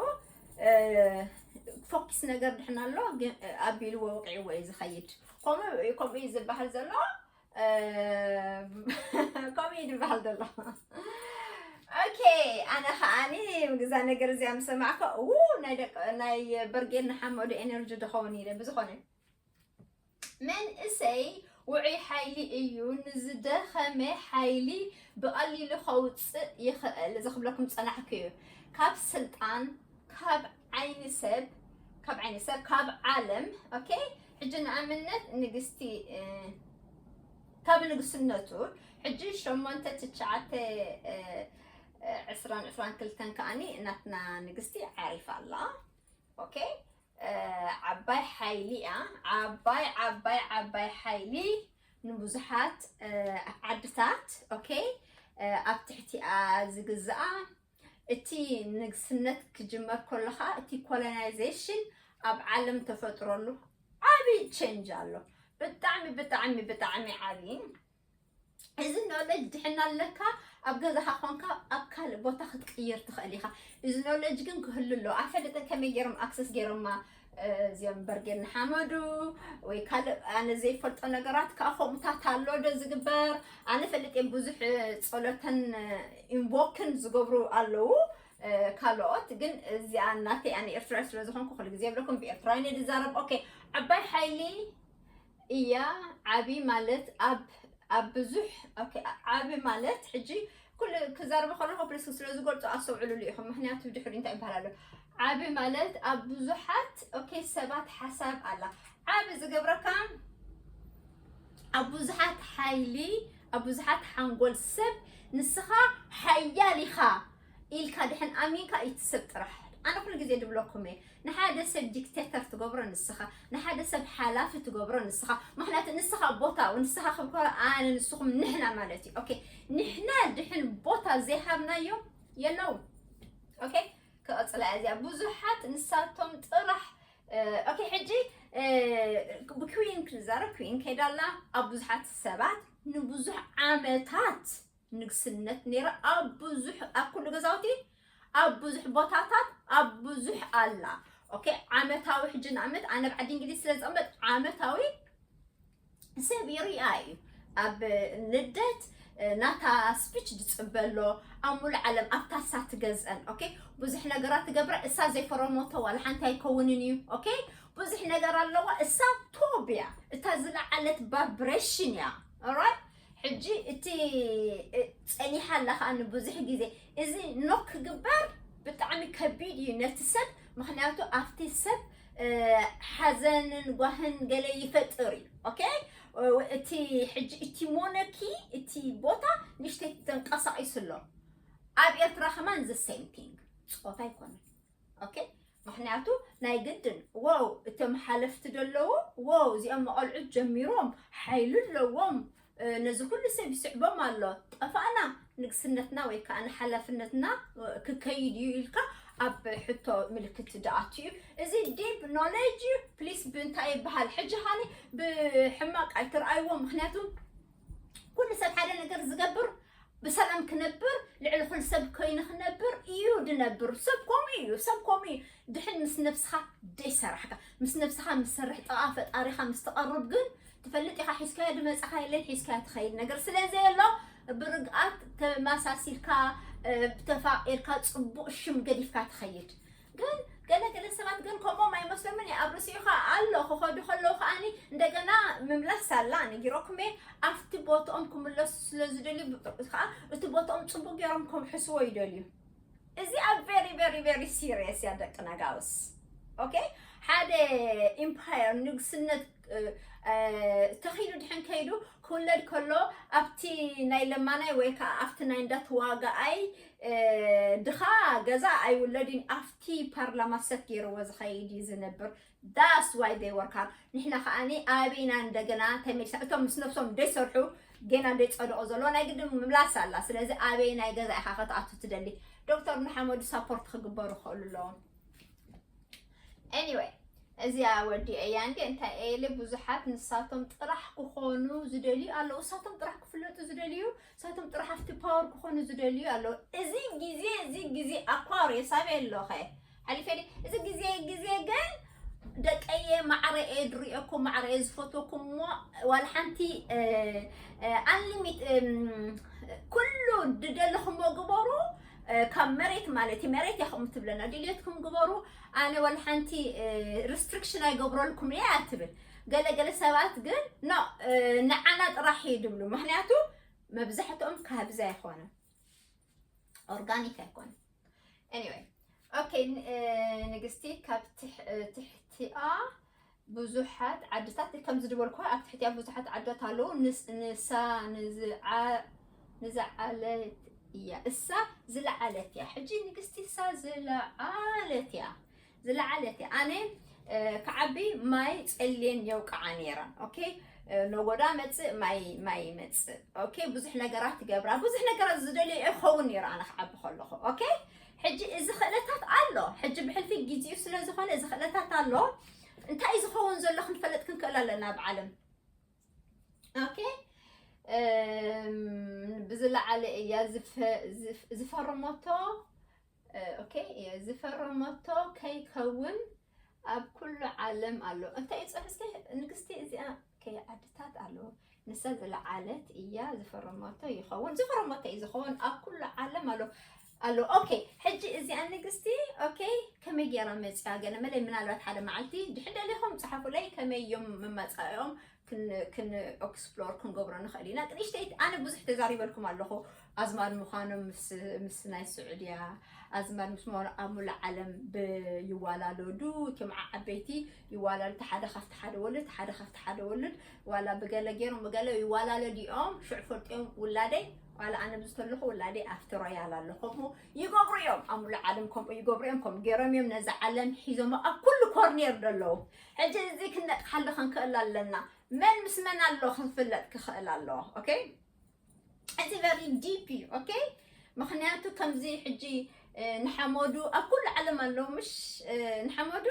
ፎኪስ ነገር ድሕና ኣሎ፣ ግን ኣቢልዎ ወቂዕዎ እዩ ዝኸይድ። ከምኡ ከምኡ እዩ ዝበሃል ዘሎ። ከምኡ እዩ ዝበሃል ዘሎ። ኦኬ፣ ኣነ ከዓኒ ምግዛ ነገር እዚኣ ምስ ሰማዕኩ፣ ው፣ ናይ ደቂ ናይ በርጌድ ንሓመዱ ኤነርጂ ድኸውን ኢለ። ብዝኾነ መንእሰይ ውዑይ ሓይሊ እዩ፣ ንዝደኸመ ሓይሊ ብቐሊሉ ከውፅእ ይኽእል። እዚ ክብለኩም ፀናሕኩ እዩ። ካብ ስልጣን፣ ካብ ዓይኒ ሰብ፣ ካብ ዓይኒ ሰብ፣ ካብ ዓለም። ኦኬ፣ ሕጂ ንኣብነት ንግስቲ ካብ ንግስነቱ ሕጂ ሸሞንተ ትሽዓተ ዕስራን ዕስራን ክልተን ከዓኒ እናትና ንግስቲ ዓሪፋ ኣላ። ኦኬ፣ ዓባይ ሓይሊ እያ። ዓባይ ዓባይ ዓባይ ሓይሊ ንብዙሓት ዓድታት፣ ኦኬ፣ ኣብ ትሕቲኣ ዝግዝኣ። እቲ ንግስነት ክጅመር ከሎ ከዓ እቲ ኮሎናይዜሽን ኣብ ዓለም ተፈጥረሉ ዓብዪ ቼንጅ ኣሎ። ብጣዕሚ ብጣዕሚ ብጣዕሚ ዓብዪ። እዚ ኖለጅ ድሕና ኣለካ ኣብ ገዛኻ ኮንካ ኣብ ካልእ ቦታ ክትቅይር ትኽእል ኢኻ። እዚ ኖለጅ ግን ክህሉ ኣለዎ። ኣፈልጥን ከመይ ገይሮም ኣክሰስ ገይሮማ እዚኦም በርጌድ ንሓመዱ ወይ ካልእ ኣነ ዘይፈልጦ ነገራት ከዓ ከምኡታት ኣሎ ዶ ዝግበር? ኣነ ፈልጥ እየ ብዙሕ ጸሎተን ኢንቮክን ዝገብሩ ኣለዉ። ካልኦት ግን እዚኣ ናተይ ኣነ ኤርትራዊ ስለ ዝኾንኩ ኩሉ ግዜ የብለኩም ብኤርትራዊ እየ ዝዛረብ። ኦኬ፣ ዓባይ ሓይሊ እያ። ዓቢ ማለት ኣብ ኣብ ብዙሕ ኦኬ፣ ዓቢ ማለት ሕጂ ኩሉ ክዛረብ ከለኹ ፕሊስ ስለ ዝገልጹ ኣስተውዕሉሉ ኢኹም። ምክንያቱ ድሕሪ እንታይ ይበሃል ኣሎ? ዓቢ ማለት ኣብ ብዙሓት ኦኬ ሰባት ሓሳብ ኣላ። ዓቢ ዝገብረካ ኣብ ብዙሓት ሓይሊ ኣብ ብዙሓት ሓንጎል ሰብ ንስኻ ሓያል ኢኻ ኢልካ ድሕን ኣሚንካ እዩ እቲ ሰብ ጥራሕ። ኣነ ኩሉ ግዜ ድብለኩም እየ፣ ንሓደ ሰብ ዲክቴተር ትገብሮ ንስኻ፣ ንሓደ ሰብ ሓላፊ ትገብሮ ንስኻ። ምክንያቱ ንስኻ ቦታዊ፣ ንስኻ ክብኮረ ኣነ ንስኹም ንሕና ማለት እዩ። ኦኬ፣ ንሕና ድሕን ቦታ ዘይሃብናዮ የለውም። ኦኬ፣ ክቐጽላ እዚኣ ብዙሓት ንሳቶም ጥራሕ ኦኬ፣ ሕጂ ብኩዊን ክንዛረብ፣ ኩዊን ከይዳላ ኣብ ብዙሓት ሰባት ንብዙሕ ዓመታት ንግስነት ነይራ ኣብ ብዙሕ ኣብ ኩሉ ገዛውቲ ኣብ ብዙሕ ቦታታት ኣብ ብዙሕ ኣላ። ኦኬ፣ ዓመታዊ ሕጂ ንኣመት ኣነ ኣብ ዓዲ እንግሊዝ ስለ ዝቕመጥ ዓመታዊ ሰብ ይሪኣ እዩ። ኣብ ልደት ናታ ስፒች ድፅበ ኣሎ ኣብ ሙሉ ዓለም ኣብታ እሳ ትገዝአን። ኦኬ፣ ብዙሕ ነገራት ትገብረ እሳ ዘይፈረሞቶ ዋላ ሓንቲ ኣይከውንን እዩ። ኦኬ፣ ብዙሕ ነገር ኣለዋ እሳ ቶብ እያ። እታ ዝለዓለት ቫይብሬሽን እያ። ኦራይት፣ ሕጂ እቲ ጸኒሓ ኣላ ከኣ ንብዙሕ ግዜ እዚ ኖክ ክግበር ብጣዕሚ ከቢድ እዩ ነቲ ሰብ። ምክንያቱ ኣብቲ ሰብ ሓዘንን ጓህን ገለ ይፈጥር እዩ። ኦኬ፣ እቲ ሕጂ እቲ ሞነኪ እቲ ቦታ ንሽተይ ተንቀሳቒሱ ኣሎ። ኣብ ኤርትራ ከማን the same thing፣ ጾታ ኣይኮነን። ኦኬ፣ ምክንያቱ ናይ ግድን ዎው እቶም ሓለፍቲ ደለዉ ዎው እዚኦም መቐልዑት ጀሚሮም ሓይሉ ኣለዎም። ነዚ ኩሉ ሰብ ይስዕቦም ኣሎ። ጠፋእና ንግስነትና ወይ ከዓ ንሓላፍነትና ክከይድ እዩ ኢልካ ኣብ ሕቶ ምልክት ድኣት እዩ። እዚ ዲፕ ኖሌጅ እዩ። ፕሊስ ብእንታይ ይበሃል? ሕጂ ኻኒ ብሕማቅ ኣይትርኣይዎ። ምክንያቱ ኩሉ ሰብ ሓደ ነገር ዝገብር ብሰላም ክነብር ልዕሊ ኩሉ ሰብ ኮይኑ ክነብር እዩ ድነብር። ሰብ ከምኡ እዩ፣ ሰብ ከምኡ እዩ። ድሕን ምስ ነብስኻ ደይሰራሕካ ምስ ነብስኻ ምስ ሰርሕ ጥቓ ፈጣሪኻ ምስ ትቐርብ ግን ትፈልጥ ኢኻ። ሒዝካዮ ድመጻኻ የለን፣ ሒዝካዮ ትኸይድ ነገር ስለ ዘየሎ ብርግኣት ተመሳሲልካ ተፋቂርካ ጽቡቕ ሽም ገዲፍካ ትኸይድ። ግን ገለ ገለ ሰባት ግን ከምኦም ኣይመስሎምን እዩ። ኣብ ርእሲኡ ኸዓ ኣሎ ክኸዱ ከለዉ ከዓኒ እንደገና ምምላስ ኣላ ነጊሮኩም እየ። ኣብቲ ቦትኦም ክምለሱ ስለ ዝደልዩ ከዓ እቲ ቦትኦም ጽቡቕ ገይሮም ከውሕስዎ ይደልዩ። እዚኣ very very very serious እያ ደቂ ነጋውስ። ኦኬ፣ ሓደ ኢምፓየር ንግስነት ተኺሉ ድሕን ከይዱ ክውለድ ከሎ ኣብቲ ናይ ለማናይ ወይ ከዓ ኣብቲ ናይ እንዳተዋጋኣይ ድኻ ገዛ ኣይውለድን ኣብቲ ፓርላማ ሰት ገይርዎ ዝኸይድ እዩ ዝነብር። That's why they work hard። ንሕና ከዓኒ ኣበይና እንደገና ተመልሳ እቶም ምስ ነብሶም ደይሰርሑ ገና ደይጸደቑ ዘለዎ ናይ ግድን ምምላስ ኣላ። ስለዚ ኣበይ ናይ ገዛ ኢኻ ክትኣቱ ትደሊ? ዶክተር ንሓመዱ ሳፖርት ክግበሩ ክኽእሉ ኣለዎም። Anyway፣ እዚኣ ወዲ እያ እንዴ እንታይ ኤለ ብዙሓት ንሳቶም ጥራሕ ክኾኑ ዝደልዩ ኣለዉ። ንሳቶም ጥራሕ ክፍለጡ ዝደልዩ፣ ንሳቶም ጥራሕ ኣብቲ ፓወር ክኾኑ ዝደልዩ ኣለዉ። እዚ ግዜ እዚ ግዜ ኣኳርየስ ኣበይ ኣለኸ? ሓሊፈ እዚ ግዜ ግዜ ግን ደቀየ ማዕረየ ድሪኦኩም ማዕረየ ዝፈትወኩም እሞ ዋላ ሓንቲ ኣንሊሚት ኩሉ ድደለኹሞ ግበሩ። ካብ መሬት ማለት እዩ መሬት እያ ከምኡ ትብለና ድልየትኩም ግበሩ። ኣነ ዋላ ሓንቲ ሪስትሪክሽን ኣይገብረልኩም እየ ትብል። ገለ ገለ ሰባት ግን ኖ ንዓና ጥራሕ እዩ ድብሉ። ምክንያቱ መብዛሕትኦም ካብዚ ኣይኮነ ኦርጋኒክ ኣይኮነ። Anyway፣ ኦኬ፣ ንግስቲ ካብ ትሕቲኣ ብዙሓት ዓድታት ከም ዝድበልኩ ኣብ ትሕቲኣ ብዙሓት ዓድታት ኣለዉ። ንሳ ንዝዓለት እያ እሳ ዝለዓለት እያ። ሕጂ ንግስቲ እሳ ዝለዓለት እያ ዝለዓለት እያ። ኣነ ክዓቢ ማይ ጸልየን የውቅዓ ነይረን። ኦኬ፣ ነጎዳ መጽእ ማይ ማይ ይመጽእ። ኦኬ፣ ብዙሕ ነገራት ትገብራ ብዙሕ ነገራት ዝደልዮ ይኸውን ነይሩ ኣነ ክዓቢ ከለኹ። ኦኬ፣ ሕጂ እዚ ክእለታት ኣሎ። ሕጂ ብሕልፊ ግዜኡ ስለ ዝኾነ እዚ ክእለታት ኣሎ። እንታይ እዩ ዝኸውን ዘሎ ክንፈልጥ ክንክእል ኣለና ኣብ ዓለም። ኦኬ፣ ብዝለዓለ እያ ዝፈረመቶ። ኦኬ፣ ዝፈረመቶ ከይከውን ኣብ ኩሉ ዓለም ኣሎ። እንታይ እዩ ጽሑፍ እስከ ንግስቲ እዚኣ? ኦኬ፣ ዓድታት ኣሎ። ንሳ ዝለዓለት እያ ዝፈረመቶ ይኸውን። ዝፈረመቶ እዩ ዝኸውን። ኣብ ኩሉ ዓለም ኣሎ። ኣሎ። ኦኬ፣ ሕጂ እዚኣ ንግስቲ፣ ኦኬ፣ ከመይ ገይራ መጽያ? ገለ መለይ ምናልባት ሓደ መዓልቲ ድሕር ደሊኹም ጸሓፉለይ ከመይ እዮም መማጻእኦም ክን ክን ኤክስፕሎር ክንገብሮ ንኽእል ኢና። ግን እሽተይ ኣነ ብዙሕ ተዛሪበልኩም ኣለኹ። ኣዝማድ ምዃኖም ምስ ምስ ናይ ስዑድያ ኣዝማድ ምስ ምዃኖም ኣብ ሙሉእ ዓለም ይዋላለዱ። እቶም ዓበይቲ ይዋላሉ። ሓደ ካብቲ ሓደ ወልድ ሓደ ካብቲ ሓደ ወልድ ዋላ ብገለ ገይሮም ብገለ ይዋላለዱ እዮም። ሽዑ ፈልጥዮም ውላደይ ዋላ ኣነ ብዝተለኹ ውላደይ ኣብቲ ሮያል ኣሎ። ከምኡ ይገብሩ እዮም። ኣብ ሙሉእ ዓለም ከምኡ ይገብሩ እዮም። ከምኡ ገይሮም እዮም ነዚ ዓለም ሒዞሞ ኣብ ኩሉ ኮርኔር ዘለዉ። ሕጂ እዚ ክነቅሓሉ ክንክእል ኣለና። መን ምስ መን ኣሎ ክፍለጥ ክኽእል ኣለዎ። ኦኬ፣ እዚ ቨሪ ዲፕ እዩ። ኦኬ፣ ምክንያቱ ከምዚ ሕጂ ንሓመዱ ኣብ ኩሉ ዓለም ኣለዉ ምሽ ንሓመዱ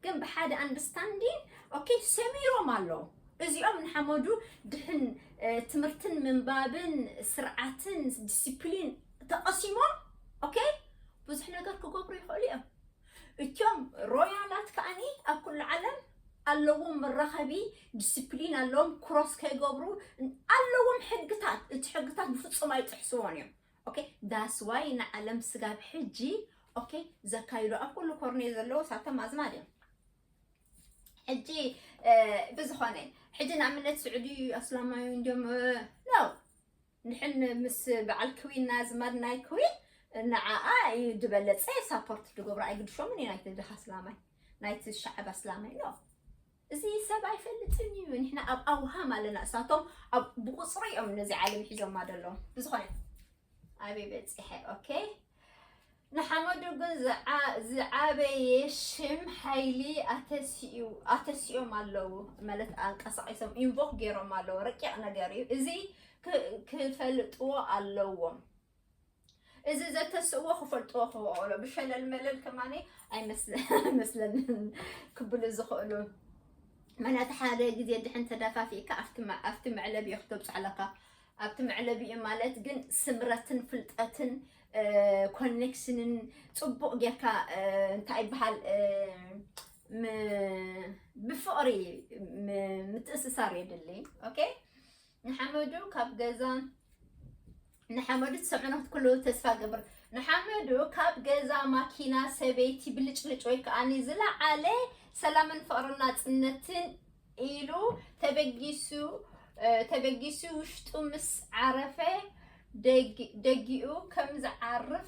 ግን ብሓደ ኣንደርስታንዲን ኦኬ ሰሚሮም ኣለዉ። እዚኦም ንሓመዱ ድሕን ትምህርትን ምንባብን ስርዓትን ዲስፕሊን ተቐሲሞም ኦኬ ብዙሕ ነገር ክገብሩ ይኽእሉ እዮም። እቶም ሮያላት ከዓኒ ኣብ ኩሉ ዓለም ኣለዎም መራኸቢ ዲስፕሊን ኣለዎም ክሮስ ከይገብሩ ኣለዎም ሕግታት። እቲ ሕግታት ብፍጹም ኣይጥሕስዎን እዮም። ኦኬ that's why ንዓለም ስጋብ ሕጂ ኦኬ ዘካይዶ ኣብ ኩሉ ኮርኔ ዘለዉ ሳቶም ኣዝማድ እዮም። ሕጂ ብዝኾነ ሕጂ ንኣብነት ስዑዲ ኣስላማዊ እንዲዮም ነው ንሕን ምስ በዓል ክዊን ናዝማድ ናይ ክዊን ንዓኣ እዩ ዝበለፀ ሳፖርት ዝገብሮ ኣይግድሾምን እዩ ናይቲ ድኻ ኣስላማይ ናይቲ ሻዕብ ኣስላማይ ኖ እዚ ሰብ ኣይፈልጥን እዩ። ንሕና ኣብ ኣውሃም ኣለና እሳቶም ኣብ ብቁፅሪ እዮም ነዚ ዓለም ሒዞማ ዘለዉ። ብዝኾነ ኣበይ በፂሐ ኦኬ ንሓመዱ ግን ዝዓበየ ሽም ሓይሊ ኣተሲኦም ኣለዉ ማለት ኣንቀሳቂሶም ኢንቮክ ገይሮም ኣለዉ። ረቂቕ ነገር እዩ እዚ ክፈልጥዎ ኣለዎም። እዚ ዘተስእዎ ክፈልጥዎ ክኽእሎ ብሸለል መለል ከማነ ኣይመስለንን ክብሉ ዝኽእሉ። መናት ሓደ ግዜ ድሕን ተደፋፊእካ ኣብቲ መዕለቢ እዩ ክተብፅሐለካ። ኣብቲ መዕለቢ እዩ ማለት ግን ስምረትን ፍልጠትን ኮኔክሽንን ፅቡቕ ጌርካ እንታይ ይበሃል ብፍቕሪ ምትእስሳር የድሊ። ኦኬ ንሓመዱ ካብ ገዛ ንሓመዱ ትሰምዑና ክትክሉ ተስፋ ገብር ንሓመዱ ካብ ገዛ ማኪና ሰበይቲ ብልጭልጭ ወይ ከዓኒ ዝለዓለ ሰላምን ፍቕርን ናፅነትን ኢሉ ተበጊሱ ተበጊሱ ውሽጡ ምስ ዓረፈ ደጊኡ ከም ዝዓርፍ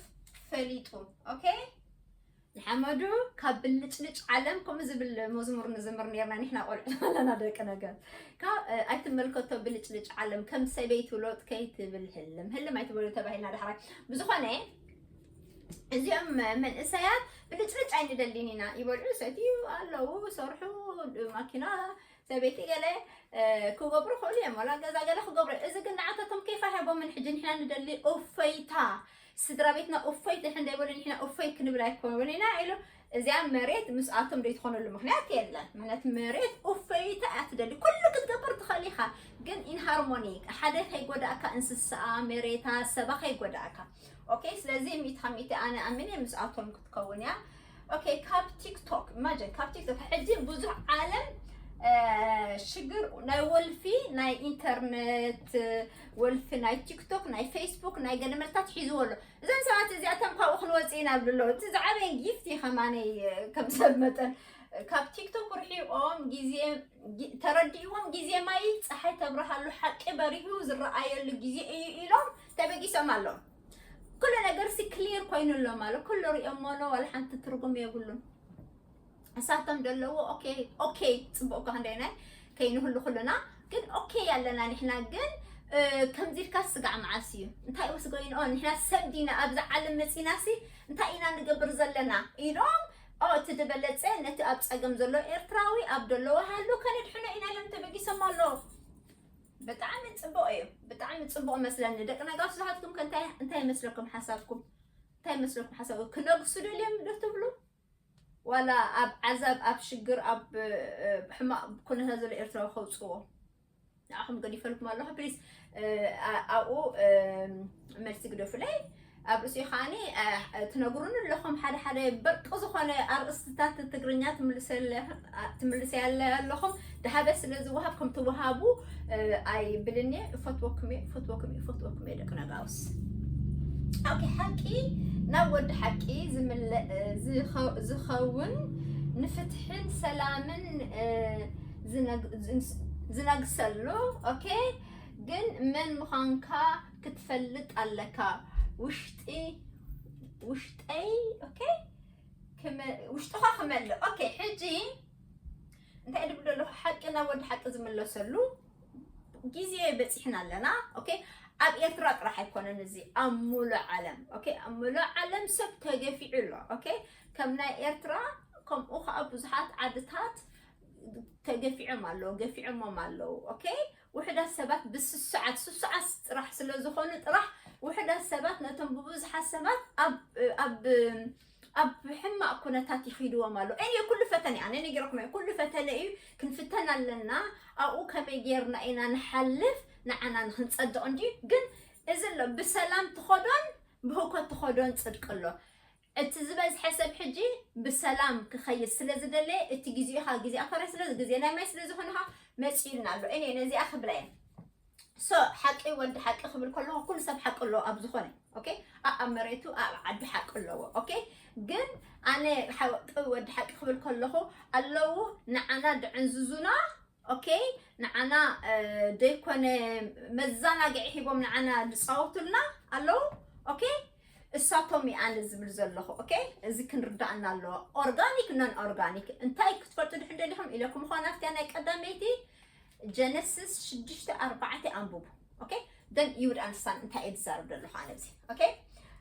ፈሊጡ። ኦኬ ንሓመዱ ካብ ብልጭልጭ ዓለም ከምኡ ዝብል መዝሙር ንዝምር ነርና ንሕና ቆልዑ ኣለና ደቂ ነገር ካብ ኣይትመልከቶ ብልጭልጭ ዓለም ከም ሰበይቲ ሎጥ ከይትብል ህልም ህልም ኣይትበሉ ተባሂልና ዳሕራይ ብዝኾነ እዚኦም መንእሰያት ብልጭልጭ ኣይንደሊን ኢና ይበልዑ ሰትዩ ኣለዉ ሰርሑ ማኪና ሰበይቲ ገለ ክገብሩ ክእሉ እዮም ዋላ ገዛ ገለ ክገብሩ እዚ ግን ንዓታቶም ከይፋ ሂቦምን ሕጂ ንሕና ንደሊ እፎይታ ስድራ ቤትና እፎይ ድሕን ደይበሉ ንሕና እፎይ ክንብል ኣይኮኑን ኢና ኢሉ እዚኣ መሬት ምስኣቶም ደይትኾነሉ ምክንያት የለን ምክንያት መሬት እፎይታ እያ ትደሊ ኩሉ ክትገብር ትኽእል ኢኻ ግን ኢን ሃርሞኒ ሓደ ከይጎዳእካ እንስሳኣ መሬታ ሰባ ከይጎዳእካ ኦኬ ስለዚ ሚእቲ ካብ ሚእቲ ኣነ ኣምን እየ ምስኣቶም ክትከውን እያ ኦኬ ካብ ቲክቶክ ኢማጅን ካብ ቲክቶክ ሕጂ ብዙሕ ዓለም ሽግር ናይ ወልፊ ናይ ኢንተርነት ወልፊ ናይ ቲክቶክ ናይ ፌስቡክ ናይ ገለመልታት ሒዝዎ ኣሎ እዘን ሰባት እዚኣቶም ካብኡ ክንወፅእ ኢና ብሎ እቲ ዝዓበየ ጊፍት እዩ ከማነይ ከም ሰብ መጠን ካብ ቲክቶክ ርሒቆም ግዜ ተረዲእዎም ግዜ ማይ ፀሓይ ተብርሃሉ ሓቂ በሪሁ ዝረኣየሉ ግዜ እዩ ኢሎም ተበጊሶም ኣለዉ ኩሉ ነገር ሲ ክሊር ኮይኑሎም ኣሎ ኩሉ ሪኦሞ ኣሎ ዋላ ሓንቲ ትርጉም የብሉን እሳቶም ደለዎ ኦኬ ኦኬ ፅቡቅ እኳ ክንደይናይ ከይንህሉ ኩሉና ግን ኦኬ ኣለና ንሕና ግን ከምዚ ኢልካ ስጋዕ መዓስ እዩ እንታይ ወስ ጎይን ኦን ንሕና ሰብ ዲና ኣብዚ ዓለም መፂና ሲ እንታይ ኢና ንገብር ዘለና ኢሎም ኦ እቲ ዝበለፀ ነቲ ኣብ ፀገም ዘሎ ኤርትራዊ ኣብ ደለዎ ሃሉ ከነድሕኖ ኢና ኢሎም ተበጊሶም ኣለዉ ብጣዕሚ ፅቡቅ እዩ ብጣዕሚ ፅቡቅ መስለኒ ደቂ ነጋሱ ዝሃትኩም ከ እንታይ ይመስለኩም ሓሳብኩም እንታይ ይመስለኩም ሓሳብ ክነግሱ ደልዮም ዶ ትብሉ ዋላ ኣብ ዓዛብ ኣብ ሽግር ኣብ ሕማቅ ኩነታት ዘሎ ኤርትራዊ ከውፅዎ ንዓኹም ገዲፈልኩም ኣለኹ። ፕሊስ ኣብኡ መልሲ ግደፉለይ። ኣብ ርእሲ ከዓኒ ትነግሩኒ ኣለኹም ሓደ ሓደ በቂ ዝኾነ ኣርእስትታት ትግርኛ ትምልሰ ያለ ኣለኹም። ደሃበ ስለ ዝወሃብ ከም ትወሃቡ ኣይብልን እየ። እፈትወኩም እየ፣ እፈትወኩም እየ፣ እፈትወኩም እየ ደቂ ነጋውስ። ኦኬ፣ ሓቂ ናብ ወዲ ሓቂ ዝምለ- ዝኸ- ዝኸውን ንፍትሕን ሰላምን ዝነግ- ዝነግሰሉ። ኦኬ፣ ግን መን ምዃንካ ክትፈልጥ ኣለካ። ውሽጢ ውሽጠይ ኦኬ፣ ክመ- ውሽጥኻ ክመልእ። ኦኬ፣ ሕጂ እንታይ ድብል ኣለኹ? ሓቂ ናብ ወዲ ሓቂ ዝምለሰሉ ግዜ በፂሕና ኣለና። ኦኬ፣ ኣብ ኤርትራ ጥራሕ ኣይኮነን፣ እዚ ኣብ ሙሉእ ዓለም። ኦኬ፣ ኣብ ሙሉእ ዓለም ሰብ ተገፊዑ ኣሎ። ኦኬ፣ ከም ናይ ኤርትራ ከምኡ ከዓ ብዙሓት ዓድታት ተገፊዖም ኣለዉ፣ ገፊዖሞም ኣለዉ። ኦኬ፣ ውሕዳት ሰባት ብስሱዓት ስሱዓት ጥራሕ ስለ ዝኾኑ ጥራሕ ውሕዳት ሰባት ነቶም ብብዙሓት ሰባት ኣብ ኣብ ኣብ ሕማቕ ኩነታት ይኺድዎም ኣሎ። እኔ ኩሉ ፈተነ፣ ኣነ ነጊረኩም እየ፣ ኩሉ ፈተነ እዩ፣ ክንፍተን ኣለና። ኣብኡ ከመይ ጌርና ኢና ንሓልፍ፣ ንዓና ንክንጸድቕ እንድዩ። ግን እዚ ኣሎ ብሰላም ትኸዶን ብህውከት ትኸዶን ጽድቂ ኣሎ። እቲ ዝበዝሐ ሰብ ሕጂ ብሰላም ክኸይድ ስለ ዝደለየ፣ እቲ ግዜኻ ግዜ ኣኸራይ ስለ ግዜ ናይ ማይ ስለ ዝኾነ ኸዓ መጺኡልና ኣሎ። እኔ ነዚኣ ክብላ እየ። ሶ ሓቂ ወዲ ሓቂ ክብል ከለኹ ኩሉ ሰብ ሓቂ ኣለዎ ኣብ ዝኾነ። ኦኬ፣ ኣብ መሬቱ ኣብ ዓዱ ሓቂ ኣለዎ። ኦኬ፣ ግን ኣነ ሓቂ ወዲ ሓቂ ክብል ከለኹ ኣለዉ ንዓና ድዕንዝዙና። ኦኬ፣ ንዓና ደይኮነ መዘናግዒ ሂቦም ንዓና ዝፃወቱልና ኣለዉ። ኦኬ፣ እሳቶም እየ ኣነ ዝብል ዘለኹ። ኦኬ፣ እዚ ክንርዳእና ኣለዎ። ኦርጋኒክ ኖን ኦርጋኒክ እንታይ ክትፈልጡ ድሕን ደሊኹም ኢለኩም ኾና ኣብቲያ ናይ ቀዳመይቲ ጀነሲስ ሽዱሽተ ኣርባዕተ ኣንብቡ። ኦኬ፣ then you would understand እንታይ እየ ዝዛረብ ዘለኹ ኣነ እዚ። ኦኬ፣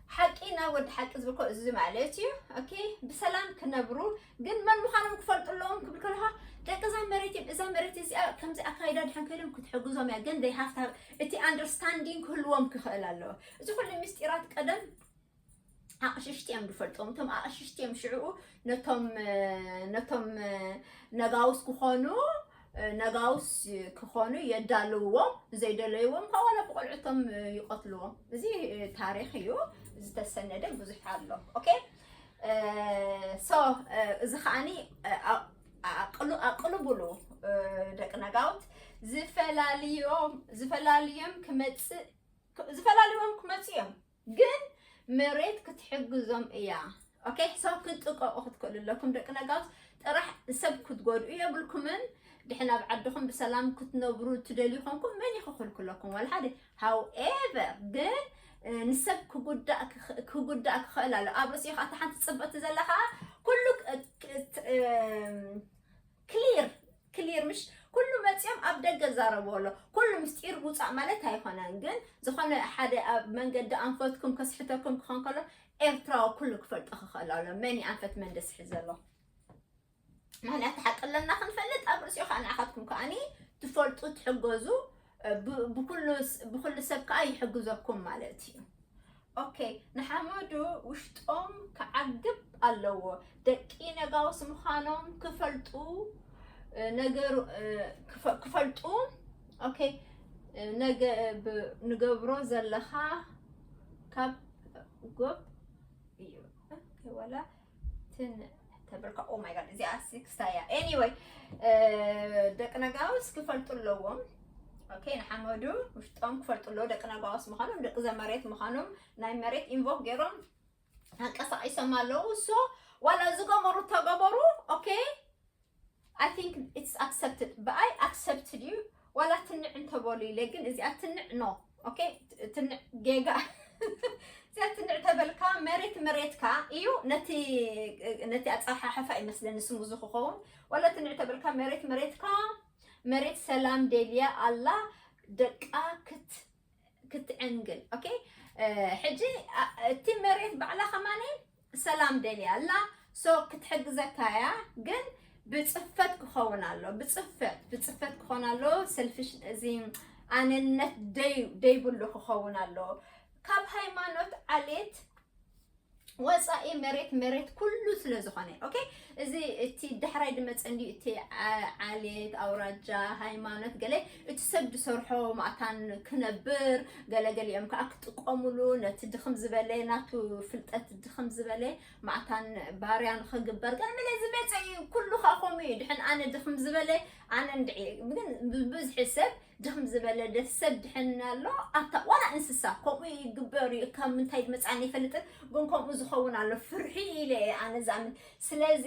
ሓቂ ናብ ወዲ ሓቂ ዝብል እኮ እዚ ማለት እዩ። ኦኬ፣ ብሰላም ክነብሩ ግን መን ምዃኖም ክፈልጡ ኣለዎም ክብል ከለኻ ደቂ እዛ መሬት እዮም፣ እዛ መሬት እዚኣ ከምዚ ኣካይዳ ድሕን ከይዶም ክትሕግዞም እያ። ግን they have to have እቲ understanding ክህልዎም ክኽእል ኣለዎ። እዚ ኩሉ ምስጢራት ቀደም ኣቕሽሽቲ እዮም ዝፈልጥዎም። እቶም ኣቕሽሽቲ እዮም ሽዕኡ ነቶም ነቶም ነጋውስ ክኾኑ ነጋውስ ክኾኑ የዳልውዎም፣ ዘይደለይዎም ከዓ ዋላ ብቆልዕቶም ይቐትልዎም። እዚ ታሪኽ እዩ ዝተሰነደ ብዙሕ ኣሎ። ኦኬ፣ ሶ እዚ ከዓኒ ኣቕልብሉ ደቂ ነጋውት ዝፈላልዮም ዝፈላልዮም ክመፅእ ዝፈላልዮም ክመፅእ እዮም። ግን መሬት ክትሕግዞም እያ። ኦኬ፣ ሰብ ክትጥቀቑ ክትክእሉ ኣለኩም። ደቂ ነጋውስ ጥራሕ ሰብ ክትጎድኡ የብልኩምን። ድሕን ኣብ ዓድኹም ብሰላም ክትነብሩ ትደልዩ ኮንኩም መን እዩ ክኽልክለኩም? ዋላ ሓደ። ሃውኤቨር ግን ንሰብ ክጉዳእ ክኽእል ኣሎ። ኣብ ርእሲኡ ከዓ እታ ሓንቲ ፅብቕቲ ዘላ ከዓ ኩሉ ክሊር ክሊር ምሽ ኩሉ መፂኦም ኣብ ደገ ዛረቡ ኣሎ። ኩሉ ምስጢር ውፃእ ማለት ኣይኮነን፣ ግን ዝኾነ ሓደ ኣብ መንገዲ ኣንፈትኩም ከስሕተኩም ክኾን ከሎ ኤርትራዊ ኩሉ ክፈልጦ ክኽእል ኣሎ መን ኣንፈት መን ደስሒ ዘሎ። ምክንያቱ ሓቂ ኣለና ክንፈልጥ ኣብ ርእሲኡ ከዓ ንዓኻትኩም ከዓኒ ትፈልጡ ትሕገዙ። ብኩሉ ሰብ ከዓ ይሕግዘኩም ማለት እዩ። ኦኬ፣ ንሓመዱ ውሽጦም ክዓግብ ኣለዎ። ደቂ ነጋውስ ምዃኖም ክፈልጡ ነገሩ ክፈልጡ። ኦኬ፣ ንገብሮ ዘለኻ ካብ ጎብ እዩ። ወላ ትን ተብልካ። ኦ ማይ ጋድ፣ እዚኣ ስክስታ እያ። ኤኒወይ፣ ደቂ ነጋውስ ክፈልጡ ኣለዎም። ኦኬ፣ ንሓመዱ ውሽጦም ክፈልጡ ኣለዎ። ደቂ ነጋውስ ምዃኖም፣ ደቂ ዘመሬት ምዃኖም፣ ናይ መሬት ኢንቮክ ገይሮም ኣንቀሳቒሶም ኣለዉ። ሶ ዋላ ዝገበሩ ተገበሩ። ኦኬ፣ I think it's accepted ብኣይ accepted እዩ። ዋላ ትንዕ እንተበሉ ኢለ ግን እዚኣ ትንዕ ኖ። ኦኬ፣ ትንዕ ጌጋ። እዚኣ ትንዕ ተበልካ መሬት መሬትካ እዩ። ነቲ ነቲ ኣጸሓሕፋ ይመስለኒ ስሙ እዚ ክኸውን። ዋላ ትንዕ ተበልካ መሬት መሬትካ፣ መሬት ሰላም ደልያ ኣላ ደቃ ክት ክትዕንግል። ኦኬ፣ ሕጂ እቲ መሬት ባዕላ ከማኒ ሰላም ደልያ ኣላ። ሶ ክትሕግዘካ እያ፣ ግን ብፅፈት ክኸውን ኣሎ። ብፅፈት ብፅፈት ክኾን ኣሎ። ሰልፊሽ እዚ ኣነነት ደይብሉ ክኸውን ኣሎ። ካብ ሃይማኖት ዓሌት ወፃኢ መሬት መሬት ኩሉ ስለ ዝኾነ። ኦኬ፣ እዚ እቲ ዳሕራይ ድመፀ እንዲ እቲ ዓሌት፣ ኣውራጃ፣ ሃይማኖት ገለ እቲ ሰብ ዝሰርሖ ማእታን ክነብር፣ ገለገሊኦም ከዓ ክጥቀሙሉ፣ ነቲ ድኽም ዝበለ ናቱ ፍልጠት ድኽም ዝበለ ማእታን ባርያ ንኽግበር ገለ መለ ዝመፀ እዩ። ኩሉ ከዓ ከምኡ እዩ። ድሕን ኣነ ድኽም ዝበለ ኣነ እንድዒ ግን ብብዝሒ ሰብ ድኽም ዝበለ ደስ ሰብ ድሕን ኣሎ። ኣታ ዋላ እንስሳ ከምኡ ይግበር እዩ። ካብ ምንታይ ድመፅኣኒ ይፈልጥን ግን ከምኡ ዝኸውን ኣሎ ፍርሒ ኢለ እየ ኣነ ዝኣምን። ስለዚ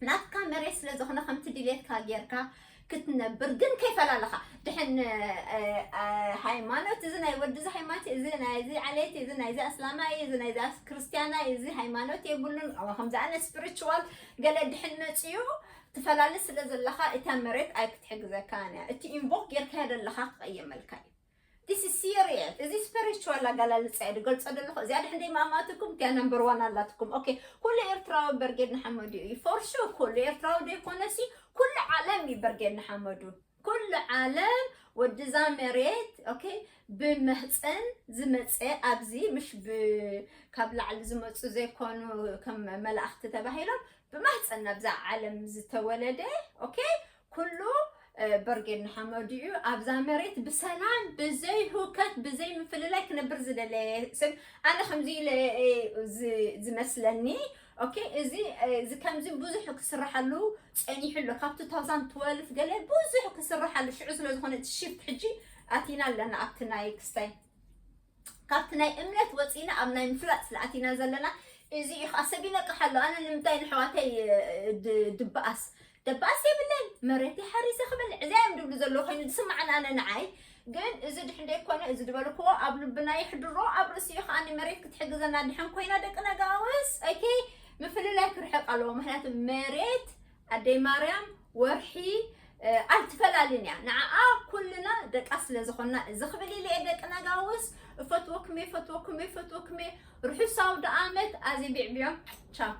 ናትካ መሬት ስለ ዝኾነ ከምቲ ድሌትካ ጌርካ ክትነብር ግን ከይፈላለኻ ድሕን ሃይማኖት እዚ ናይ ወዲ እዚ ሃይማኖት እዚ ናይዚ ዓሌት እዚ ናይዚ ኣስላማይ እዚ ናይዚ ክርስቲያናይ እዚ ሃይማኖት የብሉን ከምዚ ኣነ ስፒሪቹዋል ገለ ድሕን መፅዩ ትፈላሊ ስለ ዘለኻ እታ መሬት ኣይክትሕግዘካን እያ። እቲ ኢንቮክ ጌርካዮ ዘለኻ ክቐየመልካ እዩ። This is serious። እዚ ስፒሪቹዋል ኣገላልፃ እየ ዝገልፆ ዘለኹ። እዚኣ ድሕን ደይ ማማትኩም እቲያ ነምበር ዋን ኣላትኩም። ኦኬ፣ ኩሉ ኤርትራዊ በርጌድ ንሓመዱ እዩ። ፎር ሹር ኩሉ ኤርትራዊ ዘይኮነሲ ኩሉ ዓለም እዩ በርጌድ ንሓመዱ። ኩሉ ዓለም ወድዛ መሬት ኦኬ ብመህፀን ዝመፀ ኣብዚ ምሽ ካብ ላዕሊ ዝመፁ ዘይኮኑ ከም መላእኽቲ ተባሂሎም ብማህፀን ናብዛ ዓለም ዝተወለደ ኦኬ ኩሉ በርጌድ ንሓመዱ እዩ። ኣብዛ መሬት ብሰላም ብዘይ ሁከት ብዘይ ምፍልላይ ክነብር ዝደለየ ሰብ ኣነ ከምዚ ኢለ ዝመስለኒ ኦኬ እዚ እዚ ከምዚ ብዙሕ ክስርሓሉ ፀኒሑ ኣሎ ካብ two thousand twelve ገለ ብዙሕ ክስርሓሉ ሽዑ ስለ ዝኾነ እቲ ሽፍት ሕጂ ኣቲና ኣለና ኣብቲ ናይ ክስታይ ካብቲ ናይ እምነት ወፂና ኣብ ናይ ምፍላጥ ስለ ኣቲና ዘለና እዚ እዩ ከዓ ሰብ ይነቅሕ ኣሎ ኣነ ንምንታይ ንሕዋተይ ድበኣስ ደባስ የብለይ መሬት ሓሪሰ ክበልዕ እዚኣ እዮም ድብሉ ዘለዉ ኮይኑ ዝስማዓን ኣነ ንዓይ ግን እዚ ድሕን ደይኮነ እዚ ዝበልክዎ ኣብ ልብና ይሕድሮ ኣብ ርእሲኡ ከዓ ንመሬት ክትሕግዘና ድሕን ኮይና ደቂ ነጋውስ ኦኬ ምፍልላይ ክርሕቅ ኣለዎ ምክንያቱ መሬት ኣደይ ማርያም ወርሒ ኣይትፈላልን እያ ንዓኣ ኩልና ደቃ ስለ ዝኾንና እዚ ክብል ኢለ እየ ደቂ ነጋውስ እፈትወኩም እየ እፈትወኩም እየ እፈትወኩም እየ ርሑስ ኣውደ ኣመት ኣዚ ቢዕቢዮ ቻው